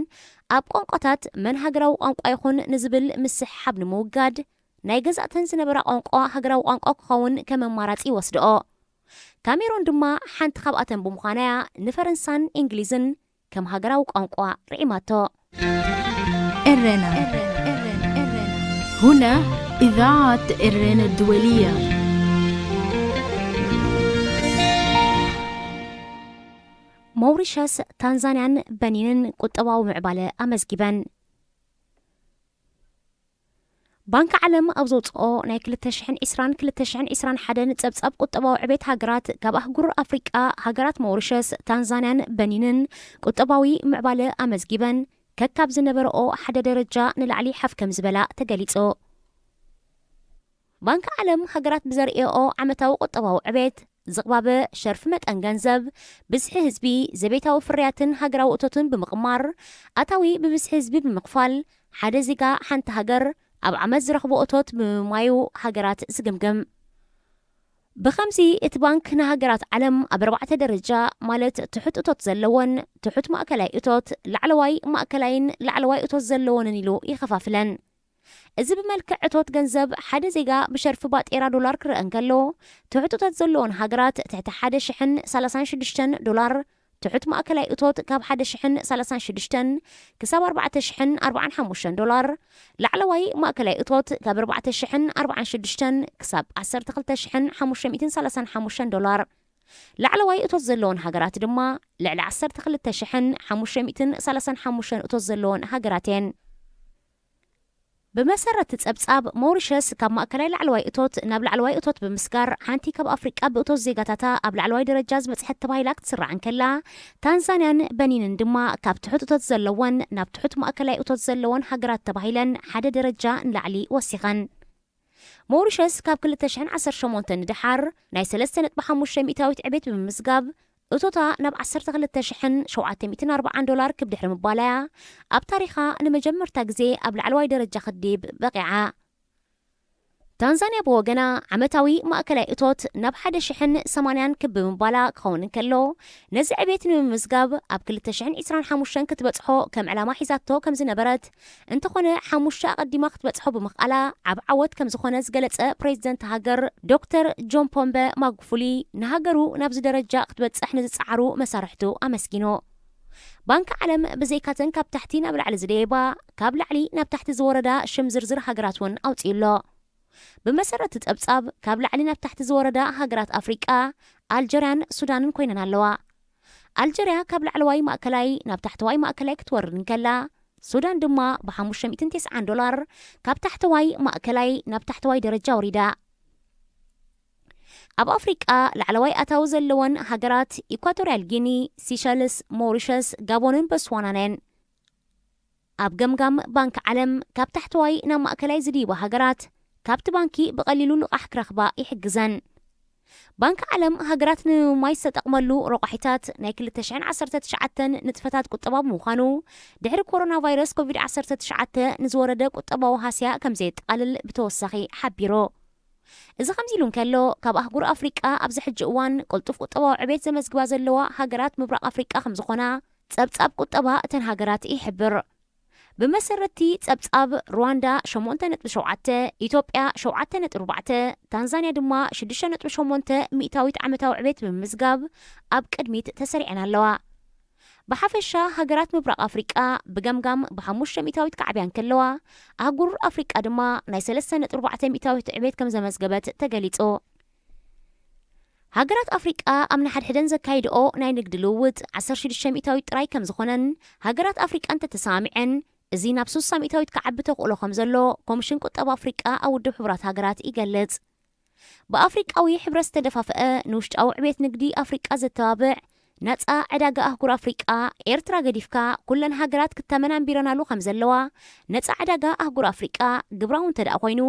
ኣብ ቋንቋታት መን ሃገራዊ ቋንቋ ይኹን ንዝብል ምስሕሓብ ንምውጋድ፣ ናይ ገዛእተን ዝነበራ ቋንቋ ሃገራዊ ቋንቋ ክኸውን ከም ኣማራጺ ይወስድኦ። ካሜሮን ድማ ሓንቲ ካብኣተን ብምዃና'ያ ንፈረንሳን እንግሊዝን ከም ሃገራዊ ቋንቋ ርዒማቶ። ኤረና። هنا إذاعة إرينا الدولية. ሞሪሸስ፣ ታንዛንያን በኒንን ቁጠባዊ ምዕባለ ኣመዝጊበን። ባንኪ ዓለም ኣብ ዘውጽኦ ናይ ክልተ ሽሕን ዕስራን ክልተ ሽሕን ዕስራን ሓደን ጸብጻብ ቁጠባዊ ዕቤት ሃገራት፣ ካብ ኣህጉር ኣፍሪቃ ሃገራት ሞሪሸስ፣ ታንዛንያን በኒንን ቁጠባዊ ምዕባለ ኣመዝጊበን፣ ከካብ ዝነበረኦ ሓደ ደረጃ ንላዕሊ ሓፍ ከም ዝበላ ተገሊጹ። ባንኪ ዓለም ሃገራት ብዘርእየኦ ዓመታዊ ቁጠባዊ ዕቤት፣ ዝቕባበ ሸርፊ መጠን ገንዘብ፣ ብዝሒ ህዝቢ፣ ዘቤታዊ ፍርያትን ሃገራዊ እቶትን ብምቕማር፣ ኣታዊ ብብዝሒ ህዝቢ ብምኽፋል፣ ሓደ ዜጋ ሓንቲ ሃገር ኣብ ዓመት ዝረኽቦ እቶት ብምምማዩ ሃገራት ዝግምግም። ብኸምዚ፣ እቲ ባንክ ንሃገራት ዓለም ኣብ ኣርባዕተ ደረጃ፣ ማለት ትሑት እቶት ዘለወን፣ ትሑት ማእከላይ እቶት፣ ላዕለዋይ ማእከላይን ላዕለዋይ እቶት ዘለወንን ኢሉ ይኸፋፍለን። እዚ ብመልክዕ እቶት ገንዘብ ሓደ ዜጋ ብሸርፊ ባጤራ ዶላር ክረአ እንከሎ፣ ትሑት እቶት ዘለወን ሃገራት ትሕቲ ሓደ ሽሕን ሰላሳን ሽዱሽተን ዶላር፣ ትሑት ማእከላይ እቶት ካብ ሓደ ሽሕን ሰላሳን ሽዱሽተን ክሳብ ኣርባዕተ ሽሕን ኣርባዓን ሓሙሽተን ዶላር፣ ላዕለዋይ ማእከላይ እቶት ካብ ኣርባዕተ ሽሕን ኣርባዓን ሽዱሽተን ክሳብ ዓሰርተ ክልተ ሽሕን ሓሙሽተ ሚእትን ሰላሳን ሓሙሽተን ዶላር። ላዕለዋይ እቶት ዘለወን ሃገራት ድማ ልዕሊ ዓሰርተ ክልተ ሽሕን ሓሙሽተ ሚእትን ሰላሳን ሓሙሽተን እቶት ዘለወን ሃገራት እየን። ብመሰረት እቲ ጸብጻብ፣ ሞሪሸስ ካብ ማእከላይ ላዕለዋይ እቶት ናብ ላዕለዋይ እቶት ብምስጋር፣ ሓንቲ ካብ ኣፍሪቃ ብእቶት ዜጋታታ ኣብ ላዕለዋይ ደረጃ ዝበጽሐት ተባሂላ ክትስራዕ እንከላ፣ ታንዛንያን በኒንን ድማ ካብ ትሑት እቶት ዘለወን ናብ ትሑት ማእከላይ እቶት ዘለወን ሃገራት ተባሂለን ሓደ ደረጃ ንላዕሊ ወሲኸን። ሞሪሸስ ካብ ክልተ ሽሕን ዓሰርተ ሸሞንተን ንደሓር ናይ ሰለስተ ነጥቢ ሓሙሽተ ሚእታዊት ዕቤት ብምምዝጋብ፣ እቶታ ናብ ዓሰርተ ክልተ ሽሕን ሸውዓተ ሚእትን ኣርባዓን ዶላር ክብ ድሕሪ ምባላያ፣ ኣብ ታሪኻ ንመጀመርታ ግዜ ኣብ ላዕለዋይ ደረጃ ክድይብ በቒዓ። ታንዛንያ ብወገና፣ ዓመታዊ ማእከላይ እቶት ናብ ሓደ ሽሕን ሰማንያን ክብ ብምባላ ክኸውን እንከሎ፣ ነዚ ዕቤት ንምምዝጋብ ኣብ ክልተ ሽሕን ዕስራን ሓሙሽተን ክትበጽሖ ከም ዕላማ ሒዛቶ ከም ዝነበረት፣ እንተኾነ፣ ሓሙሽተ ኣቐዲማ ክትበጽሖ ብምኽኣላ ዓብ ዓወት ከም ዝኾነ ዝገለጸ ፕሬዚደንት ሃገር ዶክተር ጆን ፖምበ ማጉፉሊ፣ ንሃገሩ ናብዚ ደረጃ ክትበጽሕ ንዝጸዓሩ መሳርሕቱ ኣመስጊኑ። ባንኪ ዓለም፣ ብዘይካተን ካብ ታሕቲ ናብ ላዕሊ ዝደየባ፣ ካብ ላዕሊ ናብ ታሕቲ ዝወረዳ ሽም ዝርዝር ሃገራት እውን ኣውጺኡ ኣሎ። ብመሰረት እቲ ጸብጻብ፣ ካብ ላዕሊ ናብ ታሕቲ ዝወረዳ ሃገራት ኣፍሪቃ፣ ኣልጀርያን ሱዳንን ኮይነን ኣለዋ። ኣልጀርያ ካብ ላዕለዋይ ማእከላይ ናብ ታሕተዋይ ማእከላይ ክትወርድ እንከላ፣ ሱዳን ድማ ብሓሙሽተ ሚእትን ተስዓን ዶላር ካብ ታሕተዋይ ማእከላይ ናብ ታሕተዋይ ደረጃ ወሪዳ። ኣብ ኣፍሪቃ ላዕለዋይ ኣታዊ ዘለወን ሃገራት ኢኳቶርያል ጊኒ፣ ሲሸልስ፣ ሞሪሸስ፣ ጋቦንን ቦትስዋናን እየን። ኣብ ገምጋም ባንኪ ዓለም፣ ካብ ታሕተዋይ ናብ ማእከላይ ዝድይባ ሃገራት፣ ካብቲ ባንኪ ብቐሊሉ ልቓሕ ክረኽባ ይሕግዘን። ባንኪ ዓለም፣ ሃገራት ንምምማይ ዝተጠቕመሉ ረቋሒታት፣ ናይ ክልተ ሽሕን ዓሰርተ ትሽዓተን ንጥፈታት ቁጠባ ብምዃኑ፣ ድሕሪ ኮሮና ቫይረስ ኮቪድ ዓሰርተ ትሽዓተ ንዝወረደ ቁጠባዊ ሃስያ ከም ዘየጠቓልል ብተወሳኺ ሓቢሩ። እዚ ከምዚ ኢሉ እንከሎ፣ ካብ ኣህጉር ኣፍሪቃ ኣብዚ ሕጂ እዋን ቅልጡፍ ቁጠባዊ ዕቤት ዘመዝግባ ዘለዋ ሃገራት ምብራቕ ኣፍሪቃ ከም ዝኾና፣ ጸብጻብ ቁጠባ እተን ሃገራት ይሕብር። ብመሰረትቲ ጸብጻብ፣ ሩዋንዳ ሸሞንተ ነጥቢ ሸውዓተ፣ ኢትዮጵያ ሸውዓተ ነጥቢ ኣርባዕተ፣ ታንዛንያ ድማ ሽዱሽተ ነጥቢ ሸሞንተ ሚእታዊት ዓመታዊ ዕቤት ብምምዝጋብ ኣብ ቅድሚት ተሰሪዐን ኣለዋ። ብሓፈሻ ሃገራት ምብራቕ ኣፍሪቃ ብገምጋም ብሓሙሽተ ሚእታዊት ክዓብያ እንከለዋ፣ ኣህጉር ኣፍሪቃ ድማ ናይ ሰለስተ ነጥቢ ኣርባዕተ ሚእታዊት ዕቤት ከም ዘመዝገበት ተገሊጹ። ሃገራት ኣፍሪቃ ኣብ ንሓድሕደን ዘካይድኦ ናይ ንግዲ ልውውጥ ዓሰርተ ሽዱሽተ ሚእታዊት ጥራይ ከም ዝኾነን፣ ሃገራት ኣፍሪቃ እንተተሰማሚዐን እዚ ናብ ስሳ ሚእታዊት ክዓቢ ተኽእሎ ከም ዘሎ ኮሚሽን ቁጠባ ኣፍሪቃ ኣብ ውድብ ሕቡራት ሃገራት ይገልጽ። ብኣፍሪቃዊ ሕብረት ዝተደፋፍአ ንውሽጣዊ ዕቤት ንግዲ ኣፍሪቃ ዘተባብዕ ነጻ ዕዳጋ ኣህጉር ኣፍሪቃ፣ ኤርትራ ገዲፍካ ኩለን ሃገራት ክተመናንቢረናሉ ከም ዘለዋ፣ ነጻ ዕዳጋ ኣህጉር ኣፍሪቃ ግብራዊ እንተ ደኣ ኮይኑ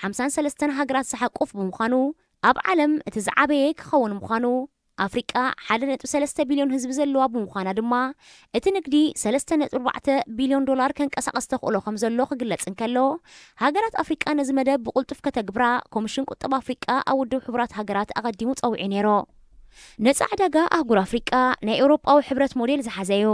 ሓምሳን ሰለስተን ሃገራት ዝሓቁፍ ብምዃኑ፣ ኣብ ዓለም እቲ ዝዓበየ ክኸውን ምዃኑ፣ ኣፍሪቃ ሓደ ነጥቢ ሰለስተ ቢልዮን ህዝቢ ዘለዋ ብምዃና ድማ፣ እቲ ንግዲ ሰለስተ ነጥቢ ኣርባዕተ ቢልዮን ዶላር ከንቀሳቐስ ተኽእሎ ከም ዘሎ ክግለጽ እንከሎ፣ ሃገራት ኣፍሪቃ ነዚ መደብ ብቕልጡፍ ከተግብራ ኮሚሽን ቁጠባ ኣፍሪቃ ኣብ ውድብ ሕቡራት ሃገራት ኣቐዲሙ ጸዊዑ ነይሩ። ነጻ ዕዳጋ ኣህጉር ኣፍሪቃ ናይ ኤውሮጳዊ ሕብረት ሞዴል ዝሓዘ እዩ።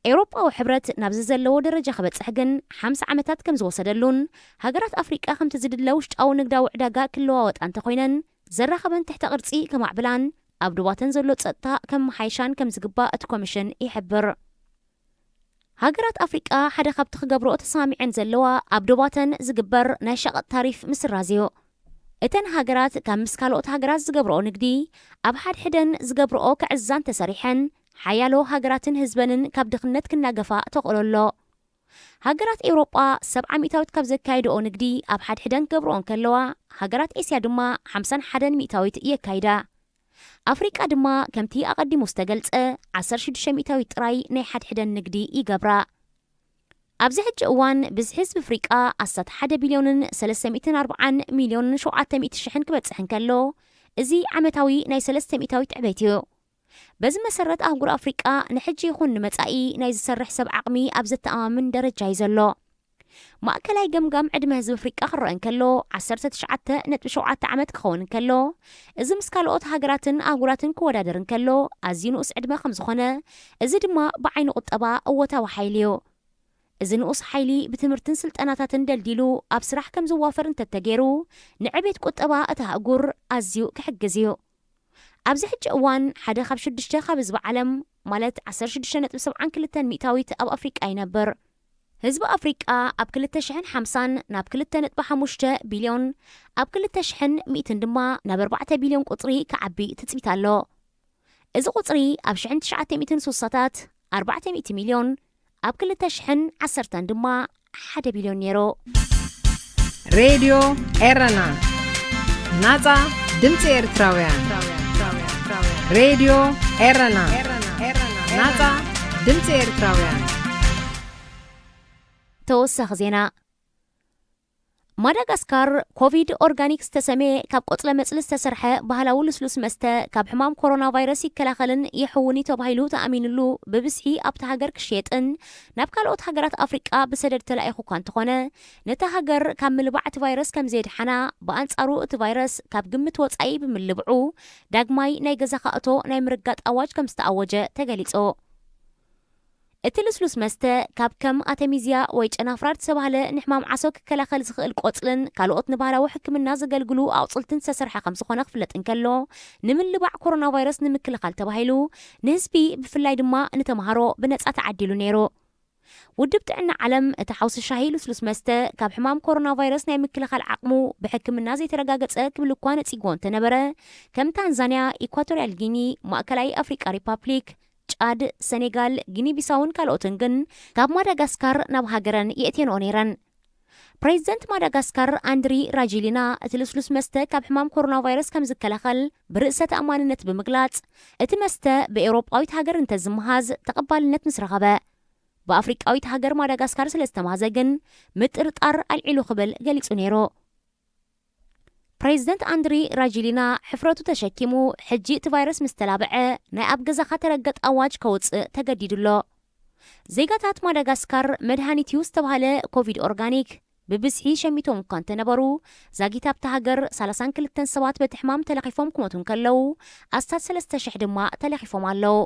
ኤውሮጳዊ ሕብረት ናብዚ ዘለዎ ደረጃ ክበጽሕ ግን ሓምሳ ዓመታት ከም ዝወሰደሉን፣ ሃገራት ኣፍሪቃ ከምቲ ዝድለ ውሽጣዊ ንግዳዊ ዕዳጋ ክለዋወጣ እንተኾይነን ዘራኸበን ትሕተ ቅርጺ ከማዕብላን ኣብ ዶባተን ዘሎ ጸጥታ ከመሓይሻን ከም ዝግባእ እቲ ኮሚሽን ይሕብር። ሃገራት ኣፍሪቃ ሓደ ካብቲ ክገብርኦ ተሰማሚዐን ዘለዋ ኣብ ዶባተን ዝግበር ናይ ሸቐጥ ታሪፍ ምስራዝ እዩ። እተን ሃገራት ካብ ምስ ካልኦት ሃገራት ዝገብርኦ ንግዲ ኣብ ሓድሕደን ዝገብርኦ ክዕዝዛ እንተሰሪሐን፣ ሓያሎ ሃገራትን ህዝበንን ካብ ድኽነት ክናገፋ ተኽእሎ ኣሎ። ሃገራት ኤውሮጳ ሰብዓ ሚእታዊት ካብ ዘካየድኦ ንግዲ ኣብ ሓድሕደን ክገብርኦ እንከለዋ፣ ሃገራት ኤስያ ድማ ሓምሳን ሓደን ሚእታዊት የካይዳ። ኣፍሪቃ ድማ ከምቲ ኣቐዲሙ ዝተገልጸ ዓሰርተ ሽዱሽተ ሚእታዊት ጥራይ ናይ ሓድሕደን ንግዲ ይገብራ። ኣብዚ ሕጂ እዋን ብዝሒ ህዝቢ ኣፍሪቃ ኣስታት ሓደ ቢልዮንን ሰለስተ ሚእትን ኣርብዓን ሚልዮንን ሸውዓተ ሚእቲ ሽሕን ክበጽሕ እንከሎ፣ እዚ ዓመታዊ ናይ ሰለስተ ሚእታዊት ዕቤት እዩ። በዚ መሰረት ኣህጉር ኣፍሪቃ ንሕጂ ይኹን ንመጻኢ ናይ ዝሰርሕ ሰብ ዓቕሚ ኣብ ዘተኣማምን ደረጃ እዩ ዘሎ። ማእከላይ ገምጋም ዕድመ ህዝቢ ኣፍሪቃ ክረአ እንከሎ ዓሰርተ ትሽዓተ ነጥቢ ሸውዓተ ዓመት ክኸውን እንከሎ፣ እዚ ምስ ካልኦት ሃገራትን ኣህጉራትን ክወዳደር እንከሎ ኣዝዩ ንኡስ ዕድመ ከም ዝኾነ፣ እዚ ድማ ብዓይኒ ቁጠባ እወታዊ ሓይሊ እዩ። እዚ ንኡስ ሓይሊ ብትምህርትን ስልጠናታትን ደልዲሉ ኣብ ስራሕ ከም ዝዋፈር እንተተገይሩ፣ ንዕቤት ቁጠባ እታ ኣህጉር ኣዝዩ ክሕግዝ እዩ። ኣብዚ ሕጂ እዋን ሓደ ካብ ሽዱሽተ ካብ ህዝቢ ዓለም፣ ማለት ዓሰርተ ሽዱሽተ ነጥቢ ሰብዓን ክልተን ሚእታዊት ኣብ ኣፍሪቃ ይነብር። ህዝቢ ኣፍሪቃ ኣብ ክልተ ሽሕን ሓምሳን ናብ ክልተ ነጥቢ ሓሙሽተ ቢልዮን፣ ኣብ ክልተ ሽሕን ሚእትን ድማ ናብ ኣርባዕተ ቢልዮን ቁጽሪ ክዓቢ ትጽቢት ኣሎ። እዚ ቁጽሪ ኣብ ሽሕን ትሽዓተ ሚእትን ስሳታት ኣርባዕተ ሚእቲ ሚልዮን፣ ኣብ ክልተ ሽሕን ዓሰርተን ድማ ሓደ ቢልዮን ነይሩ። ሬድዮ ኤረና፣ ናጻ ድምጺ ኤርትራውያን። ሬድዮ ኤረና፣ ናጻ ድምጺ ኤርትራውያን። ተወሳኺ ዜና። ማዳጋስካር ኮቪድ ኦርጋኒክ ዝተሰመየ ካብ ቆጽለ መጽሊ ዝተሰርሐ ባህላዊ ልስሉስ መስተ ካብ ሕማም ኮሮና ቫይረስ ይከላኸልን ይሕውን እዩ ተባሂሉ ተኣሚኑሉ ብብዝሒ ኣብታ ሃገር ክሽየጥን ናብ ካልኦት ሃገራት ኣፍሪቃ ብሰደድ ተላኢኹ እኳ እንተኾነ፣ ነታ ሃገር ካብ ምልባዕ እቲ ቫይረስ ከም ዘየድሓና፣ ብኣንጻሩ እቲ ቫይረስ ካብ ግምት ወጻኢ ብምልብዑ ዳግማይ ናይ ገዛኻ እቶ ናይ ምርጋጥ ኣዋጅ ከም ዝተኣወጀ ተገሊጹ። እቲ ልስሉስ መስተ ካብ ከም ኣተሚዝያ ወይ ጨናፍራ ዝተባህለ ንሕማም ዓሶ ክከላኸል ዝኽእል ቆጽልን ካልኦት ንባህላዊ ሕክምና ዘገልግሉ ኣቑጽልትን ዝተሰርሐ ከም ዝኾነ ክፍለጥ እንከሎ፣ ንምልባዕ ኮሮና ቫይረስ ንምክልኻል ተባሂሉ ንህዝቢ ብፍላይ ድማ ንተምሃሮ ብነጻ ተዓዲሉ ነይሩ። ውድብ ጥዕና ዓለም እቲ ሓውሲ ሻሂ ልስሉስ መስተ ካብ ሕማም ኮሮና ቫይረስ ናይ ምክልኻል ዓቕሙ ብሕክምና ዘይተረጋገጸ ክብል እኳ ነጺግዎ እንተነበረ፣ ከም ታንዛንያ፣ ኢኳቶርያል ጊኒ፣ ማእከላይ ኣፍሪቃ ሪፓብሊክ፣ ጫድ፣ ሰኔጋል፣ ጊኒ ቢሳውን ካልኦትን ግን ካብ ማዳጋስካር ናብ ሃገረን የእትየንኦ ነይረን። ፕሬዚደንት ማዳጋስካር ኣንድሪ ራጂሊና እቲ ልስሉስ መስተ ካብ ሕማም ኮሮና ቫይረስ ከም ዝከላኸል ብርእሰ ተኣማንነት ብምግላጽ፣ እቲ መስተ ብኤውሮጳዊት ሃገር እንተዝመሃዝ ተቐባልነት ምስ ረኸበ፣ ብኣፍሪቃዊት ሃገር ማዳጋስካር ስለ ዝተማህዘ ግን ምጥርጣር ኣልዒሉ ክብል ገሊጹ ነይሩ። ፕሬዚደንት ኣንድሪ ራጂሊና ሕፍረቱ ተሸኪሙ፣ ሕጂ እቲ ቫይረስ ምስ ተላብዐ ናይ ኣብ ገዛኻ ተረገጥ ኣዋጅ ከውጽእ ተገዲዱ ኣሎ። ዜጋታት ማዳጋስካር መድሃኒት እዩ ዝተባህለ ኮቪድ ኦርጋኒክ ብብዝሒ ሸሚቶም እኳ እንተነበሩ፣ ዛጊት ኣብታ ሃገር ሰላሳን ክልተን ሰባት በቲ ሕማም ተለኺፎም ክሞቱ እንከለዉ፣ ኣስታት ሰለስተ ሽሕ ድማ ተለኺፎም ኣለዉ።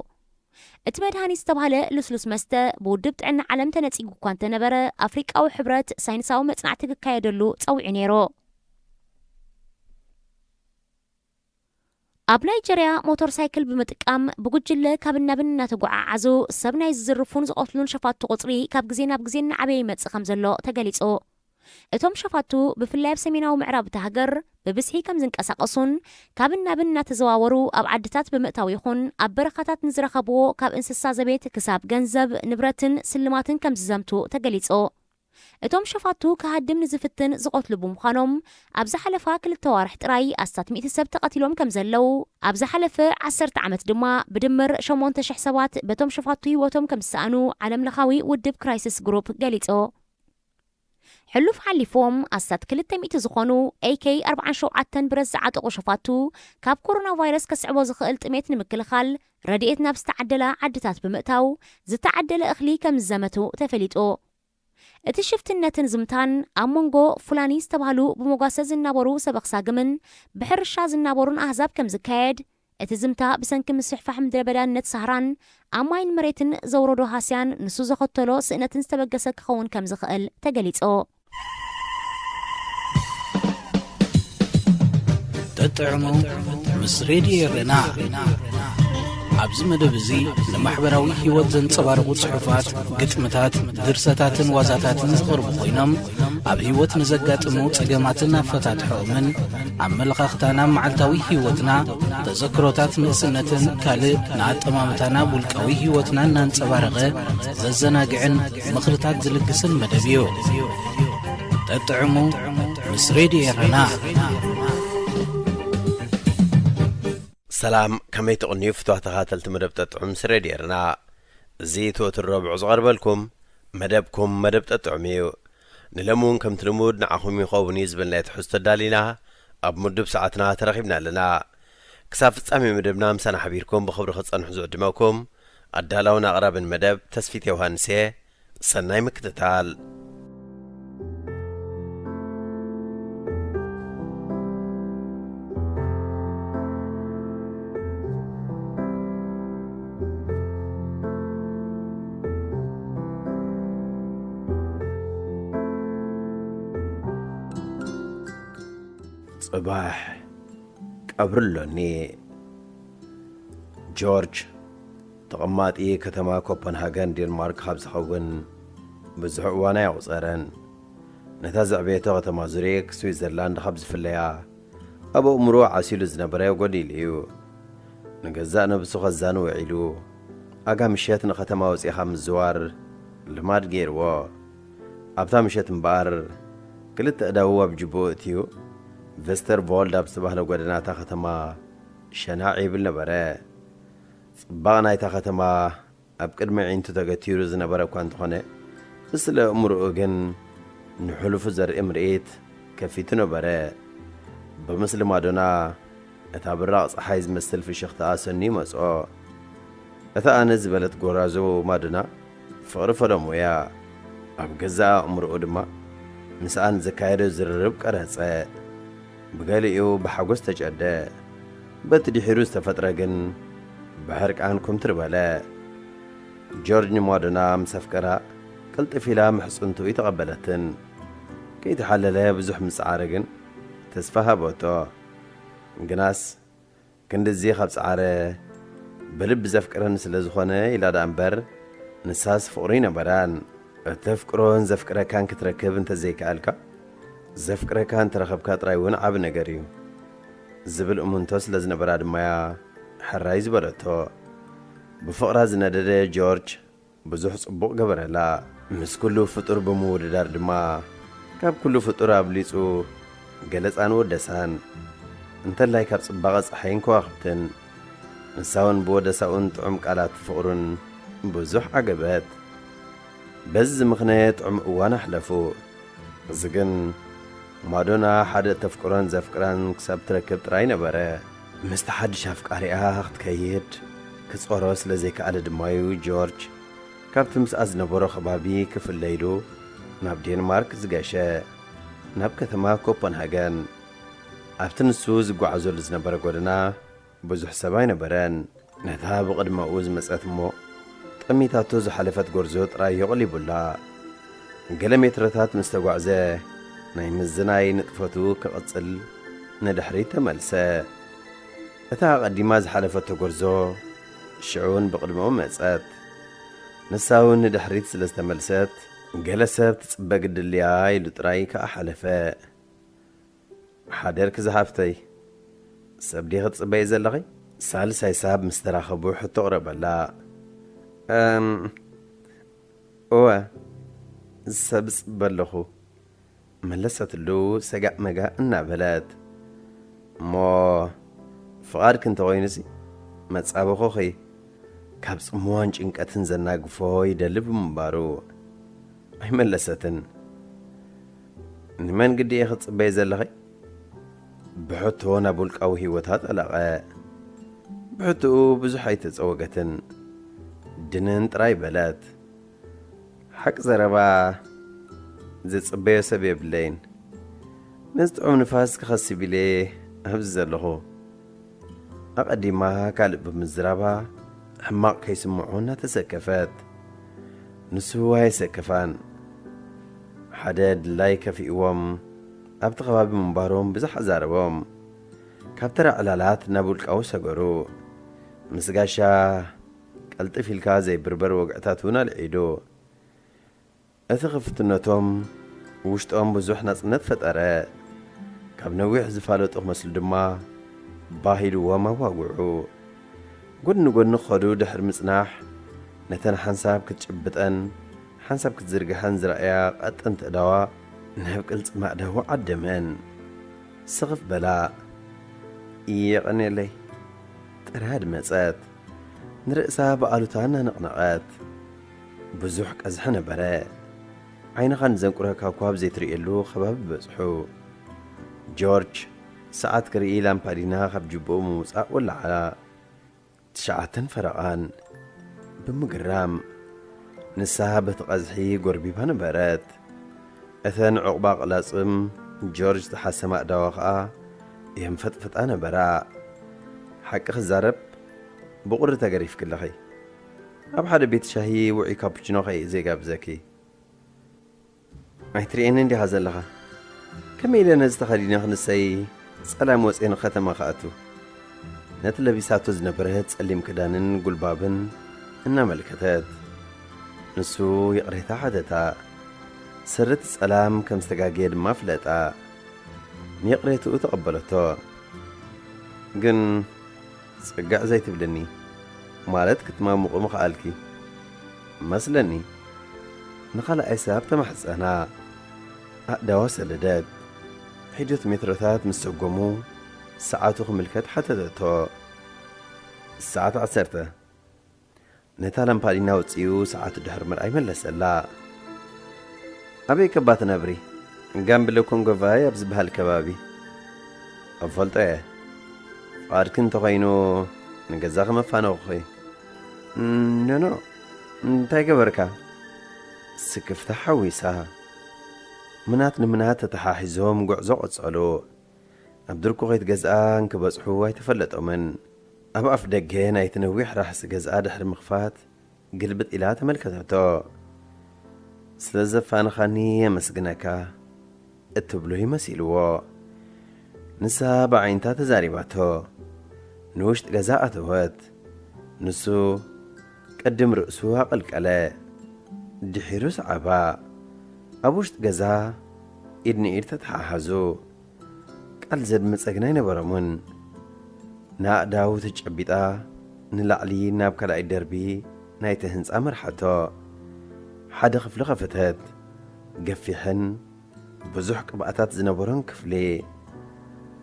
እቲ መድሃኒት ዝተባህለ ልስሉስ መስተ ብውድብ ጥዕና ዓለም ተነጺጉ እኳ እንተነበረ፣ ኣፍሪቃዊ ሕብረት ሳይንሳዊ መጽናዕቲ ክካየደሉ ጸዊዑ ነይሩ። ኣብ ናይጀርያ ሞተር ሳይክል ብምጥቃም ብጉጅለ ካብን ናብን እናተጓዓዓዙ ሰብ ናይ ዝዝርፉን ዝቐትሉን ሸፋቱ ቁጽሪ ካብ ግዜ ናብ ግዜ እናዓበየ ይመጽእ ከም ዘሎ ተገሊጹ። እቶም ሸፋቱ ብፍላይ ኣብ ሰሜናዊ ምዕራብ እታ ሃገር ብብዝሒ ከም ዝንቀሳቐሱን ካብን ናብን እናተዘዋወሩ ኣብ ዓድታት ብምእታው ይኹን ኣብ በረኻታት ንዝረኸብዎ ካብ እንስሳ ዘቤት ክሳብ ገንዘብ፣ ንብረትን ስልማትን ከም ዝዘምቱ ተገሊጹ። እቶም ሸፋቱ ክሃድም ንዝፍትን ዝቐትሉ ብምዃኖም ኣብ ዝሓለፋ ክልተ ዋርሕ ጥራይ ኣስታት ሚእቲ ሰብ ተቐቲሎም ከም ዘለዉ፣ ኣብ ዝሓለፈ ዓሰርተ ዓመት ድማ ብድምር ሸሞንተ ሽሕ ሰባት በቶም ሸፋቱ ህይወቶም ከም ዝሰኣኑ ዓለምለኻዊ ውድብ ክራይሲስ ግሩፕ ገሊጹ። ሕሉፍ ሓሊፎም ኣስታት ክልተ ሚእቲ ዝኾኑ ኤ ኬ ኣርባዓን ሸውዓተን ብረት ዝዓጠቑ ሸፋቱ ካብ ኮሮና ቫይረስ ከስዕቦ ዝኽእል ጥሜት ንምክልኻል ረድኤት ናብ ዝተዓደላ ዓድታት ብምእታው ዝተዓደለ እኽሊ ከም ዝዘመቱ ተፈሊጡ። እቲ ሽፍትነትን ዝምታን ኣብ መንጎ ፉላኒ ዝተባህሉ ብመጓሰ ዝናበሩ ሰብ ኣኽሳግምን ብሕርሻ ዝናበሩን ኣህዛብ ከም ዝካየድ፣ እቲ ዝምታ ብሰንኪ ምስፍሕፋሕ ምድረ በዳነት ሳህራን ኣብ ማይን መሬትን ዘውረዶ ሃስያን ንሱ ዘኸተሎ ስእነትን ዝተበገሰ ክኸውን ከም ዝኽእል ተገሊጹ። ጠጥዕሙ ምስ ሬድዮ ኤረና። ኣብዚ መደብ እዚ ንማሕበራዊ ህይወት ዘንጸባርቑ ጽሑፋት፣ ግጥምታት፣ ድርሰታትን ዋዛታትን ዝቐርቡ ኮይኖም ኣብ ህይወት ንዘጋጥሙ ጸገማትን ኣፈታትሖኦምን ኣመለኻኽታና መዓልታዊ ህይወትና፣ ተዘክሮታት ንእስነትን ካልእ ንኣጠማምታና ውልቃዊ ህይወትና እናንጸባረቐ ዘዘናግዕን ምኽርታት ዝልግስን መደብ እዩ። ጠጥዕሙ ምስ ሬድዮ ኤረና። ሰላም፣ ከመይ ትቕንዩ ፍትዋ ተኻተልቲ መደብ ጠጥዑም ምስ ሬድዮ ኤረና። እዚ ትወትር ረብዑ ዝቐርበልኩም መደብኩም መደብ ጠጥዑም እዩ። ንለሚ እውን ከምቲ ልሙድ ንዓኹም ይኸውን እዩ ዝበልናዮ ትሕዝቶ ኣዳሊና ኣብ ምዱብ ሰዓትና ተረኺብና ኣለና። ክሳብ ፍጻሜ መደብና ምሳና ሓቢርኩም ብኽብሪ ክትጸንሑ ዝዕድመኩም ኣዳላውን ኣቕራብን መደብ ተስፊት ዮሃንስ እየ። ሰናይ ምክትታል። ጽባሕ ቀብሪ ኣሎኒ። ጆርጅ ተቐማጢ ከተማ ኮፐንሃገን ዴንማርክ ካብ ዝኸውን ብዙሕ እዋን ኣየቑጸረን። ነታ ዘዕበየቶ ከተማ ዙሪክ ስዊዘርላንድ ካብ ዝፍለያ ኣብ ኣእምሮ ዓሲሉ ዝነበረ ጎዲሉ እዩ። ንገዛእ ነብሱ ከዛኒ ውዒሉ ኣጋ ምሸት ንኸተማ ወጺኻ ምዝዋር ልማድ ገይርዎ። ኣብታ ምሸት እምበኣር ክልተ ኣእዳዉ ኣብ ጅብኡ እትዩ ቨስተርቮልድ ኣብ ዝተባህለ ጎደናታ ከተማ ሸናዕ ይብል ነበረ። ጽባቕ ናይታ ከተማ ኣብ ቅድሚ ኣዒንቱ ተገቲሩ ዝነበረ እኳ እንተኾነ፣ ንስለ ኣእምሮኡ ግን ንሕሉፉ ዘርኢ ምርኢት ከፊቱ ነበረ። ብምስሊ ማዶና እታ ብራቕ ጸሓይ ዝመስል ፍሽኽታኣ ሰንዩ መጽኦ። እታ ኣነ ዝበለት ጎራዞ ማዶና ፍቕሪ ፈለሙ እያ። ኣብ ገዛእ ኣእምሮኡ ድማ ምስኣን ዘካየዶ ዝርርብ ቀረጸ። ብገሊኡ ብሓጎስ ተጨደ። በቲ ድሒሩ ዝተፈጥረ ግን ብሕርቃን ኩምትር በለ። ጆርጅ ንማዶና ምስ ኣፍቀራ ቅልጥፍ ኢላ ምሕጽንትኡ ኣይተቐበለትን። ከይተሓለለ ብዙሕ ምስ ጸዓረ ግን ተስፋ ሃበቶ። ግናስ ክንድዚ ካብ ጸዓረ ብልቢ ዘፍቅረኒ ስለ ዝኾነ ኢላ ደኣ እምበር ንሳስ ፍቕሩ ኣይነበራን። እተፍቅሮን ዘፍቅረካን ክትረክብ እንተዘይከኣልካ ዘፍቅረካ እንተረኸብካ ጥራይ እውን ዓቢ ነገር እዩ ዝብል እሙንቶ ስለ ዝነበራ ድማ'ያ ሕራይ ዝበለቶ። ብፍቕራ ዝነደደ ጆርጅ ብዙሕ ጽቡቕ ገበረላ። ምስ ኩሉ ፍጡር ብምውድዳር ድማ ካብ ኩሉ ፍጡር ኣብሊጹ ገለጻን ወደሳን እንተላይ ካብ ጽባቐ ጸሓይን ከዋኽብትን ንሳ እውን ብወደሳኡን ጥዑም ቃላት ፍቕሩን ብዙሕ ዓገበት። በዚ ምኽነ ጥዑም እዋን ኣሕለፉ። እዚ ግን ማዶና ሓደ እተፍቅሮን ዘፍቅራን ክሳብ ትረክብ ጥራይ ነበረ። ምስቲ ሓድሽ ኣፍቃሪኣ ክትከይድ ክጾሮ ስለ ዘይከኣለ ድማ'ዩ ጆርጅ ካብቲ ምስኣ ዝነበሮ ከባቢ ክፍለ ኢሉ ናብ ዴንማርክ ዝገሸ። ናብ ከተማ ኮፐንሃገን ኣብቲ ንሱ ዝጓዓዘሉ ዝነበረ ጎደና ብዙሕ ሰብ ኣይነበረን። ነታ ብቕድመኡ ዝመጸት እሞ ጠሚታቶ ዝሓለፈት ጎርዞ ጥራይ የቐሊቡላ። ገለ ሜትሮታት ምስ ተጓዕዘ ናይ ምዝናይ ንጥፈቱ ክቕጽል ንድሕሪት ተመልሰ። እታ ኣቐዲማ ዝሓለፈቶ ጎርዞ ሽዑ እውን ብቕድሚኦም መጸት። ንሳ እውን ንድሕሪት ስለ ዝተመልሰት፣ ገለ ሰብ ትጽበ ግድልያ ኢሉ ጥራይ ከኣ ሓለፈ። ሓደርኪ ዝሓፍተይ፣ ሰብ ዲኺ ትጽበዪ ዘለኺ? ሳልሳይ ሳብ ምስ ተራኸቡ ሕቶ ኣቕረበላ። እም፣ እወ፣ ሰብ እጽበ ኣለኹ፣ መለሰትሉ ሰጋእ መጋእ እናበለት። እሞ ፍቓድኪ እንተኾይኑሲ፣ መጻብኹኺ ካብ ጽምዋን ጭንቀትን ዘናግፎ ይደሊ ብምንባሩ፣ ኣይመለሰትን። ንመን ግዲ ኢኺ ትጽበዪ ዘለኺ? ብሕቶ ናብ ውልቃዊ ህይወታ ጠለቐ። ብሕቶኡ ብዙሕ ኣይተጸወገትን። ድንን ጥራይ በለት። ሓቂ ዘረባ፣ ዝጽበዮ ሰብ የብለይን። ነዚ ጥዑም ንፋስ ክኸስብ ኢለ ኣብዚ ዘለኹ። ኣቐዲማ ካልእ ብምዝራባ፣ ሕማቕ ከይስምዖ እናተሰከፈት። ንሱ ኣየሰከፋን። ሓደ ድላይ ከፊእዎም፣ ኣብቲ ከባቢ ምንባሮም ብዙሕ ኣዛረቦም። ካብ ተራ ዕላላት ናብ ውልቃዊ ሰገሩ። ምስ ጋሻ ቀልጥፍ ኢልካ ዘይብርበር ወግዕታት እውን ኣልዒሉ። እቲ ክፍትነቶም ውሽጦም ብዙሕ ናጽነት ፈጠረ። ካብ ነዊሕ ዝፋለጡ ክመስሉ ድማ ባህ ኢልዎም ኣዋግዑ። ጎድኒ ጎድኒ ክኸዱ ድሕሪ ምጽናሕ፣ ነተን ሓንሳብ ክትጭብጠን ሓንሳብ ክትዝርግሐን ዝረኣያ ቀጠንቲ ኣእዳዋ ናብ ቅልጽም ኣእዳዉ ዓደመን። ስኽፍ በላ። የቐንየለይ። ጥራድ መጸት። ንርእሳ ብኣሉታ እናነቕነቐት። ብዙሕ ቀዝሒ ነበረ። ዓይንኻ ንዘንቁረካ እኳ ኣብ ዘይትርእየሉ ከባቢ በጽሑ። ጆርጅ ሰዓት ክርኢ ላምፓዲና ካብ ጅብኡ ምውጻእ ወለዓ። ትሽዓተን ፈረቓን። ብምግራም፣ ንሳ በቲ ቀዝሒ ጎርቢባ ነበረት። እተን ዑቕባ ቅላጽም ጆርጅ ዝሓሰማ ኣእዳዋ ኸኣ የንፈጥፍጣ ነበራ። ሓቂ ክዛረብ፣ ብቑሪ ተገሪፍኪ ኣለኺ። ኣብ ሓደ ቤት ሻሂ ውዑይ ካፑቺኖ ኸኣ እየ ዘይጋብዘኪ። ኣይትርእየንን ዲኻ ዘለኻ? ከመይ ኢለ ነዚ ተኸዲነ ክንሰይ ጸላም ወጽየ ንኸተማ ክኣቱ? ነቲ ለቢሳቶ ዝነበረት ጸሊም ክዳንን ጉልባብን እናመልከተት፣ ንሱ ይቕሬታ ሓተታ። ስረ እቲ ጸላም ከም ዝተጋገየ ድማ ፍለጣ። ንይቕሬትኡ ተቐበለቶ። ግን ጽግዕ ዘይትብልኒ፣ ማለት ክትማሙቑ ምኽኣልኪ መስለኒ። ንኻልኣይ ሰብ ተማሕጸና። ኣእዳዋ ሰደደት። ሒደት ሜትሮታት ምስ ሰጎሙ፣ ሰዓቱ ክምልከት ሓተተቶ። ሰዓት ዓሰርተ። ነታ ላምፓዲና ኣውጺኡ ሰዓቱ ድሕሪ ምርኣይ መለሰላ። ኣበይ ከባ ትነብሪ? ጋምብለ ኮንጎ ቫይ ኣብ ዝበሃል ከባቢ። እፈልጦ እየ። ፍቓድኪ እንተኾይኑ ንገዛኺ መፋነኹኺ። ኖኖ፣ እንታይ ገበርካ? ስክፍታ ሓዊሳ። ምናት ንምናት ተተሓሒዞም ጉዕዞ ቀጸሉ። ኣብ ድርኩኺት ገዝኣ እንክበጽሑ ኣይተፈለጦምን። ኣብ ኣፍ ደገ ናይቲ ነዊሕ ራሕሲ ገዝኣ ድሕሪ ምኽፋት፣ ግልብጥ ኢላ ተመልከተቶ። "ስለ ዘፋንኻኒ የመስግነካ" እትብሎ ይመሲልዎ። ንሳ ብዓይንታ ተዛሪባቶ። ንውሽጢ ገዛ ኣተወት። ንሱ ቅድም ርእሱ ኣቐልቀለ። ድሒሩ ሰዓባ። ኣብ ውሽጢ ገዛ ኢድ ንኢድ ተተሓሓዙ። ቃል ዘድምጸ ግን ኣይነበሮምን። ንኣእዳዉ ተጨቢጣ ንላዕሊ ናብ ካልኣይ ደርቢ ናይቲ ህንጻ መርሓቶ። ሓደ ክፍሊ ከፈተት። ገፊሕን ብዙሕ ቅብኣታት ዝነበሮን ክፍሊ።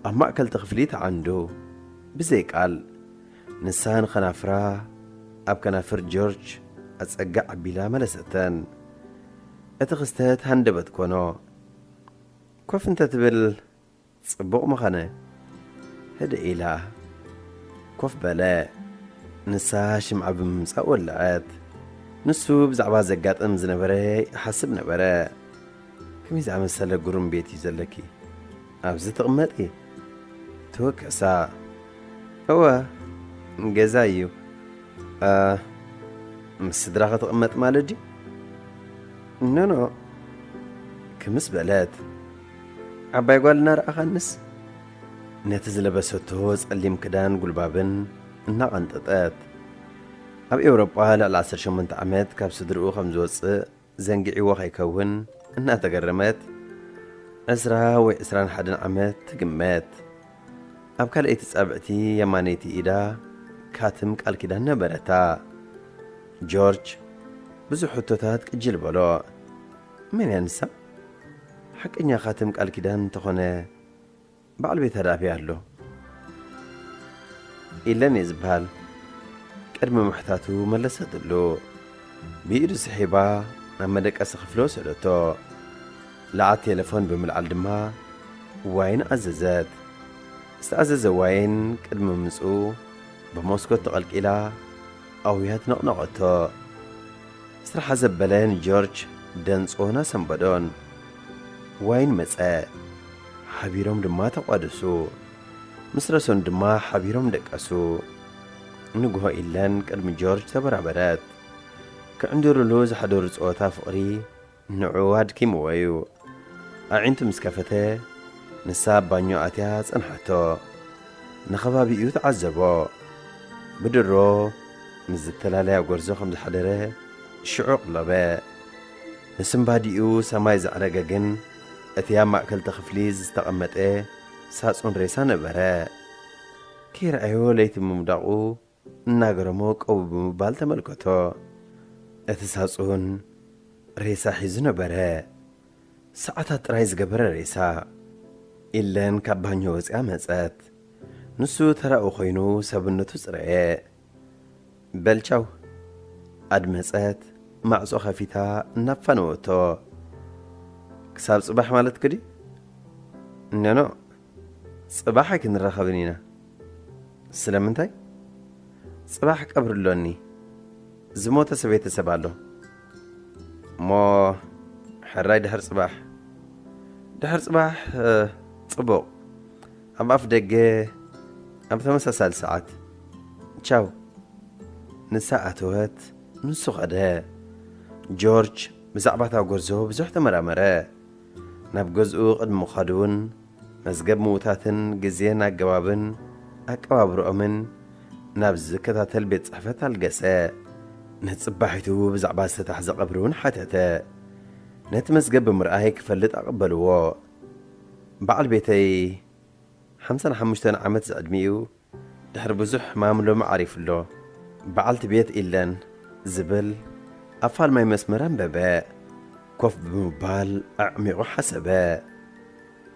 ኣብ ማእከል እቲ ክፍሊ ተዓንዱ። ብዘይ ቃል። ንሳ ንኸናፍራ ኣብ ከናፍር ጆርጅ ኣጸግዕ ኣቢላ መለሰተን። እቲ ክስተት ሃንደበት ኮኖ። ኮፍ እንተ ትብል ጽቡቕ ምዃነ። ህድእ ኢላ ኮፍ በለ። ንሳ ሽምዓ ብምምጻእ ወለዐት። ንሱ ብዛዕባ ዘጋጥም ዝነበረ ይሓስብ ነበረ። ከመይ ዝኣመሰለ ግሩም ቤት እዩ ዘለኪ። ኣብዚ ትቕመጢ? ትወከሳ። እወ፣ ገዛ እዩ። እ፣ ምስ ስድራኺ ትቕመጥ ማለት ድዩ? ኖኖ፣ ክምስ በለት። ዓባይ ጓል እናረኣኻንስ? ነቲ ዝለበሰቶ ጸሊም ክዳን ጉልባብን እናቐንጠጠት። ኣብ ኤውሮጳ ልዕሊ ዓሰርተ ሸሞንተ ዓመት ካብ ስድርኡ ከም ዝወጽእ ዘንጊዕዎ ከይከውን እናተገረመት፣ ዕስራ ወይ ዕስራን ሓደን ዓመት ትግመት። ኣብ ካልኣይቲ ጻብዕቲ የማነይቲ ኢዳ ካትም ቃል ኪዳን ነበረታ። ጆርጅ ብዙሕ ሕቶታት ቅጅል በሎ። መን እያ ንሳ? ሓቀኛ ካትም ቃል ኪዳን እንተኾነ በዓል ቤታ ደኣ ኣበይ ኣሎ? ኢለን እየ ዝበሃል። ቅድሚ ምሕታቱ መለሰትሉ። ብኢዱ ስሒባ ናብ መደቀሲ ክፍሊ ወሰደቶ። ለዓት ቴሌፎን ብምልዓል ድማ ዋይን ኣዘዘት። ዝተኣዘዘ ዋይን ቅድሚ ምምጽኡ ብመስኮት ተቐልቂላ ኣውያት ነቕነቐቶ። ስራሕ ዘበለ ንጆርጅ ደንጾን ኣሰንበዶን። ዋይን መጸ። ሓቢሮም ድማ ተቋደሱ። ምስ ረሰኑ ድማ ሓቢሮም ደቀሱ። ንግሆ ኢለን ቅድሚ ጆርጅ ተበራበረት። ክዕንድሩሉ ዝሓደሩ ጸወታ ፍቕሪ ንዑ ኣድኪምዎ እዩ። ኣዒንቱ ምስ ከፈተ፣ ንሳ ኣብ ባኞ ኣትያ ጸንሓቶ። ንኸባቢኡ ተዓዘቦ። ብድሮ ምስ ዝተፈላለያ ጎርዞ ከም ዝሓደረ ሽዑ ኣቕለበ። ንስንባዲኡ ሰማይ ዘዕረገ ግን፣ እቲ ኣብ ማእከልቲ ክፍሊ ዝተቐመጠ ሳጹን ሬሳ ነበረ። ከይረኣዮ ለይቲ ምውዳቑ እናገረሞ ቀው ብምባል ተመልከቶ። እቲ ሳጹን ሬሳ ሒዙ ነበረ። ሰዓታት ጥራይ ዝገበረ ሬሳ። ኢለን ካብ ባኞ ወጺኣ መጸት። ንሱ ተራኡ ኮይኑ ሰብነቱ ጽረየ። በል ቻው። ኣድመጸት፣ ማዕጾ ከፊታ እናፋነወቶ። ክሳብ ጽባሕ ማለትኪ ድዩ? ኖኖ፣ ጽባሕ ኣይክንራኸብን ኢና። ስለምንታይ? ጽባሕ ቀብሪ ኣሎኒ። ዝሞተ ሰበይተሰብ ኣሎ። እሞ ሕራይ ድሕሪ ጽባሕ። ድሕሪ ጽባሕ፣ እ፣ ጽቡቕ። ኣብ ኣፍ ደገ ኣብ ተመሳሳሊ ሰዓት። ቻው። ንሳ ኣተወት፣ ንሱ ኸደ። ጆርጅ ብዛዕባ እታ ጎርዞ ብዙሕ ተመራመረ። ናብ ገዝኡ ቅድሚ ምዃዱ እውን መዝገብ ምዉታትን ግዜን ኣገባብን ኣቀባብርኦምን ናብ ዝከታተል ቤት ጽሕፈት ኣልገሰ። ንጽባሒቱ ብዛዕባ ዝተታሕዘ ቀብሪ እውን ሓተተ። ነቲ መዝገብ ብምርኣይ ክፈልጥ ኣቐበልዎ። በዓል ቤተይ ሓምሳን ሓሙሽተን ዓመት ዝዕድሚኡ ድሕሪ ብዙሕ ሕማም ሎሚ ዓሪፉ ኣሎ። በዓልቲ ቤት ኢለን ዝብል ኣብ ፋልማይ መስመር ኣንበበ። ኮፍ ብምባል ኣዕሚቑ ሓሰበ።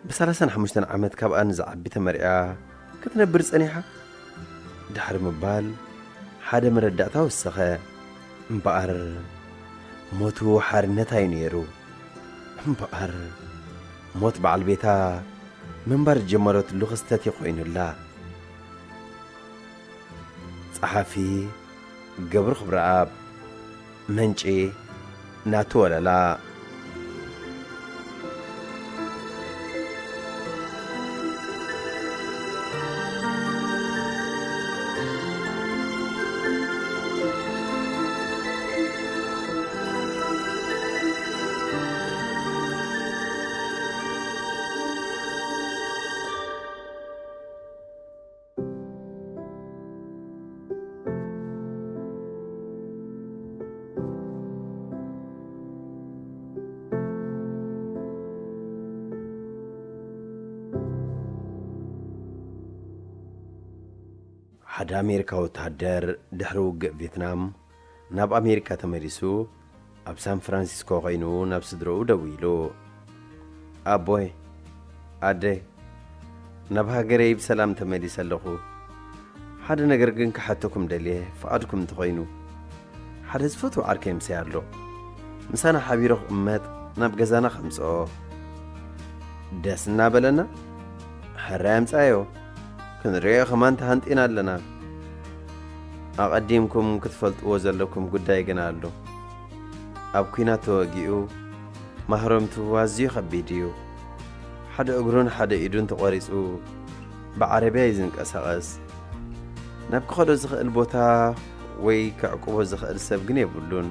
ብሰላሳን ሓሙሽተን ዓመት ካብኣ ንዝዓቢ ተመርዕያ ክትነብር ጸኒሓ? ድሕሪ ምባል ሓደ መረዳእታ ወሰኸ። እምበኣር ሞቱ ሓርነት ኣዩ ነይሩ። እምበኣር ሞት በዓል ቤታ ምንባር ዝጀመረትሉ ክስተት እዩ ኮይኑላ። ጸሓፊ ገብሩ ክብረኣብ። ምንጪ ናቱ ወለላ። ሓደ ኣሜሪካዊ ወተሃደር ድሕሪ ውግእ ቪየትናም ናብ ኣሜሪካ ተመሊሱ ኣብ ሳን ፍራንሲስኮ ኮይኑ ናብ ስድረኡ ደዊሉ። ኣቦይ፣ ኣደይ፣ ናብ ሃገረይ ብሰላም ተመሊሰ ኣለኹ። ሓደ ነገር ግን ክሓተኩም ደልየ፣ ፍቓድኩም እንተኾይኑ። ሓደ ዝፈትዎ ዓርከይ ምሳይ ኣሎ። ምሳና ሓቢሩ ክቕመጥ ናብ ገዛና ከምጽኦ። ደስ እናበለና፣ ሕራይ ኣምጻዮ። ክንርእዮ ከማን ተሃንጢና ኣለና። ኣቐዲምኩም ክትፈልጥዎ ዘለኩም ጉዳይ ግና ኣሎ። ኣብ ኲናት ተወጊኡ ማህረምቱ ኣዝዩ ከቢድ እዩ። ሓደ እግሩን ሓደ ኢዱን ተቖሪጹ ብዓረብያ እዩ ዝንቀሳቐስ። ናብ ክኸዶ ዝኽእል ቦታ ወይ ከዕቁቦ ዝኽእል ሰብ ግን የብሉን።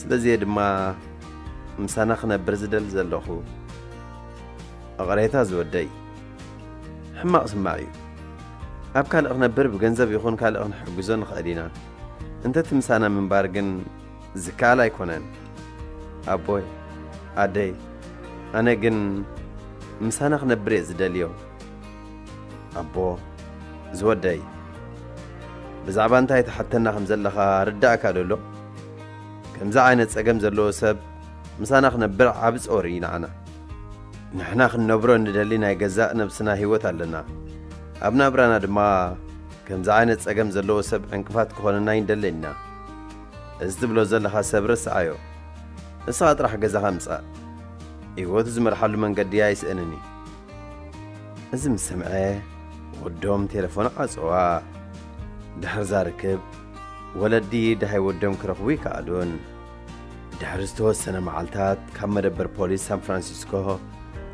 ስለዚ እየ ድማ ምሳና ክነብር ዝደሊ ዘለኹ። እቕሬታ ዝወደይ። ሕማቕ ስማዕ እዩ። ኣብ ካልእ ክነብር ብገንዘብ ይኹን ካልእ ክንሕግዞ ንኽእል ኢና። እንተቲ ምሳና ምንባር ግን ዝከኣል ኣይኮነን። ኣቦይ፣ ኣደይ፣ ኣነ ግን ምሳና ክነብር እየ ዝደልዮ። ኣቦ፣ ዝወደይ፣ ብዛዕባ እንታይ ትሓተና ከም ዘለኻ ርዳእካ ዶ ኣሎ? ከምዚ ዓይነት ጸገም ዘለዎ ሰብ ምሳና ክነብር ዓቢ ጾር እዩ ንዓና። ንሕና ክንነብሮ እንደሊ ናይ ገዛእ ነብስና ህይወት ኣለና። ኣብ ናብራና ድማ ከምዚ ዓይነት ጸገም ዘለዎ ሰብ ዕንቅፋት ክኾነና ኣይንደልን ኢና። እዚ ትብሎ ዘለኻ ሰብ ርስዓዮ። ንስኻ ጥራሕ ገዛኻ ምጻእ። ህይወቱ ዝመርሓሉ መንገዲ ኣይስእንን እዩ። እዚ ምስ ሰምዐ ወዶም ቴሌፎን ዓጸዋ። ድሕሪ እዛ ርክብ ወለዲ ደሃይ ወዶም ክረኽቡ ይከኣሉን። ድሕሪ ዝተወሰነ መዓልታት ካብ መደበር ፖሊስ ሳን ፍራንሲስኮ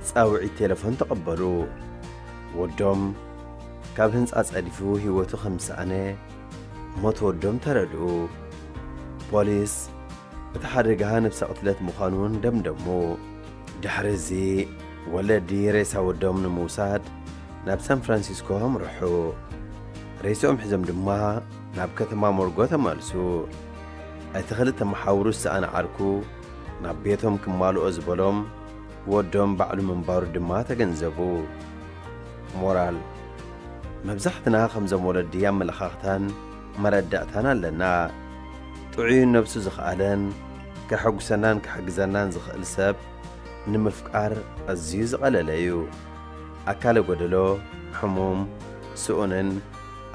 ጻውዒት ቴሌፎን ተቐበሉ። ወዶም ካብ ህንጻ ጸዲፉ ህይወቱ ከም ዝሰኣነ ሞት ወዶም ተረድኡ። ፖሊስ እቲ ሓደጋ ነብሰ ቅትለት ምዃኑ እውን ደምደሙ። ድሕሪ እዚ ወለዲ ሬሳ ወዶም ንምውሳድ ናብ ሳን ፍራንሲስኮ ኣምርሑ። ሬስኦም ሒዞም ድማ ናብ ከተማ ሞርጎ ተመልሱ። እቲ ክልተ መሓውሩ ዝሰኣነ ዓርኩ ናብ ቤቶም ክማልኦ ዝበሎም ወዶም ባዕሉ ምንባሩ ድማ ተገንዘቡ። ሞራል፣ መብዛሕትና ከምዞም ወለዲ ኣመለኻኽታን መረዳእታን ኣለና። ጥዑይን ነብሱ ዝኸኣለን ከሐጉሰናን ክሕግዘናን ዝኽእል ሰብ ንምፍቃር ኣዝዩ ዝቐለለ እዩ። ኣካለ ጎደሎ፣ ሕሙም፣ ስኡንን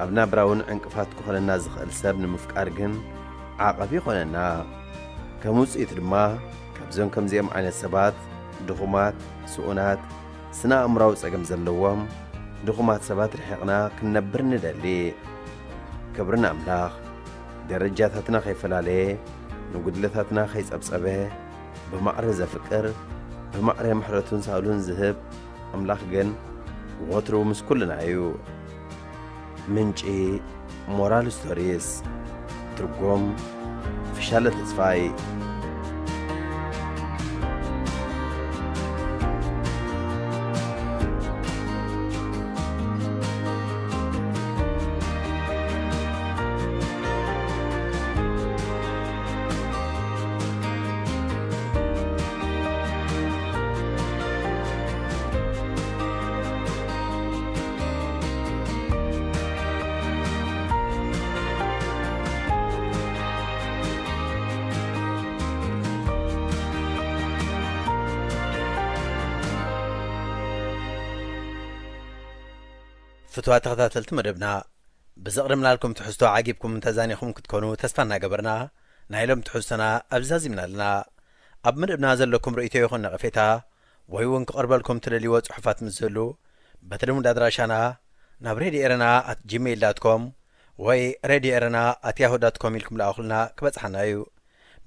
ኣብ ናብራ እውን ዕንቅፋት ክኾነና ዝኽእል ሰብ ንምፍቃር ግን ዓቐብ ይኾነና። ከም ውጽኢቱ ድማ ካብዞም ከምዚኦም ዓይነት ሰባት፣ ድኹማት፣ ስኡናት፣ ስነ ኣእምራዊ ጸገም ዘለዎም ድኹማት ሰባት ርሒቕና ክንነብር ንደሊ። ክብሪ ንኣምላኽ፣ ደረጃታትና ከይፈላለየ፣ ንጉድለታትና ከይጸብጸበ፣ ብማዕረ ዘፍቅር፣ ብማዕረ ምሕረቱን ሳህሉን ዝህብ ኣምላኽ ግን ወትሩ ምስ ኩልና እዩ። ምንጪ ሞራል ስቶሪስ። ትርጉም ፍሻለ ተስፋይ። ፍትዋት ተኸታተልቲ መደብና፣ ብዘቕደምናልኩም ትሕዝቶ ዓጊብኩም እንተዛኒኹም ክትኮኑ ተስፋ እናገበርና፣ ናይ ሎም ትሕዝቶና ኣብዚ ዛዚምና ኣለና። ኣብ መደብና ዘለኩም ርእይቶ ይኹን ነቐፌታ፣ ወይ እውን ክቐርበልኩም ትደልይዎ ጽሑፋት ምስ ዝህሉ፣ በቲ ልሙድ ኣድራሻና ናብ ሬድዮ ኤረና ኣት ጂሜይል ዳት ኮም ወይ ሬድዮ ኤረና ኣት ያሁ ዳት ኮም ኢልኩም ለኣኹልና ክበጽሓና እዩ።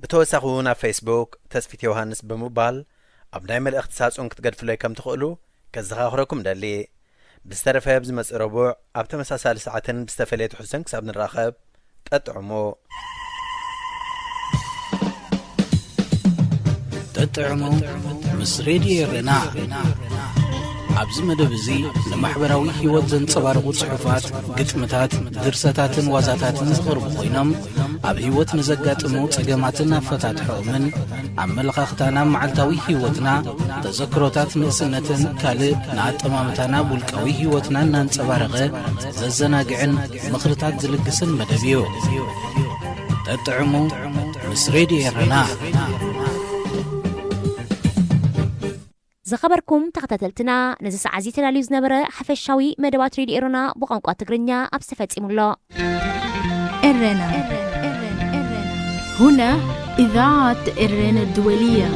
ብተወሳኺ እውን ኣብ ፌስቡክ ተስፊት ዮሃንስ ብምባል ኣብ ናይ መልእኽቲ ሳጹን ክትገድፉለይ ከም ትኽእሉ ከዘኻኽረኩም እደሊ። ብዝተረፈ ኣብ ዝመጽእ ረቡዕ ኣብ ተመሳሳሊ ሰዓትን ብዝተፈለየ ትሕዝቶን ክሳብ ንራኸብ፣ ጠጥዕሙ። ጠጥዕሙ ምስ ሬድዮ ኤረና። ኣብዚ መደብ እዚ ንማሕበራዊ ህይወት ዘንጸባርቑ ጽሑፋት፣ ግጥምታት፣ ድርሰታትን ዋዛታትን ዝቐርቡ ኮይኖም፣ ኣብ ህይወት ንዘጋጥሙ ጸገማትን ኣፈታትሖኦምን፣ ኣመለኻኽታና ኣብ መዓልታዊ ህይወትና፣ ተዘክሮታት ንእስነትን ካልእ ንኣጠማምታና ኣብ ውልቃዊ ህይወትና እናንጸባረቐ ዘዘናግዕን ምኽርታት ዝልግስን መደብ እዩ። ጠጥዕሙ ምስ ሬድዮ ኤረና። ዝኸበርኩም ተኸታተልትና፣ ነዚ ሰዓት እዚ ተዳልዩ ዝነበረ ሓፈሻዊ መደባት ሬድዮ ኤረና ብቋንቋ ትግርኛ ኣብዚ ተፈጺሙ ኣሎ። ኤረና። هنا إذاعة إرنا الدولية.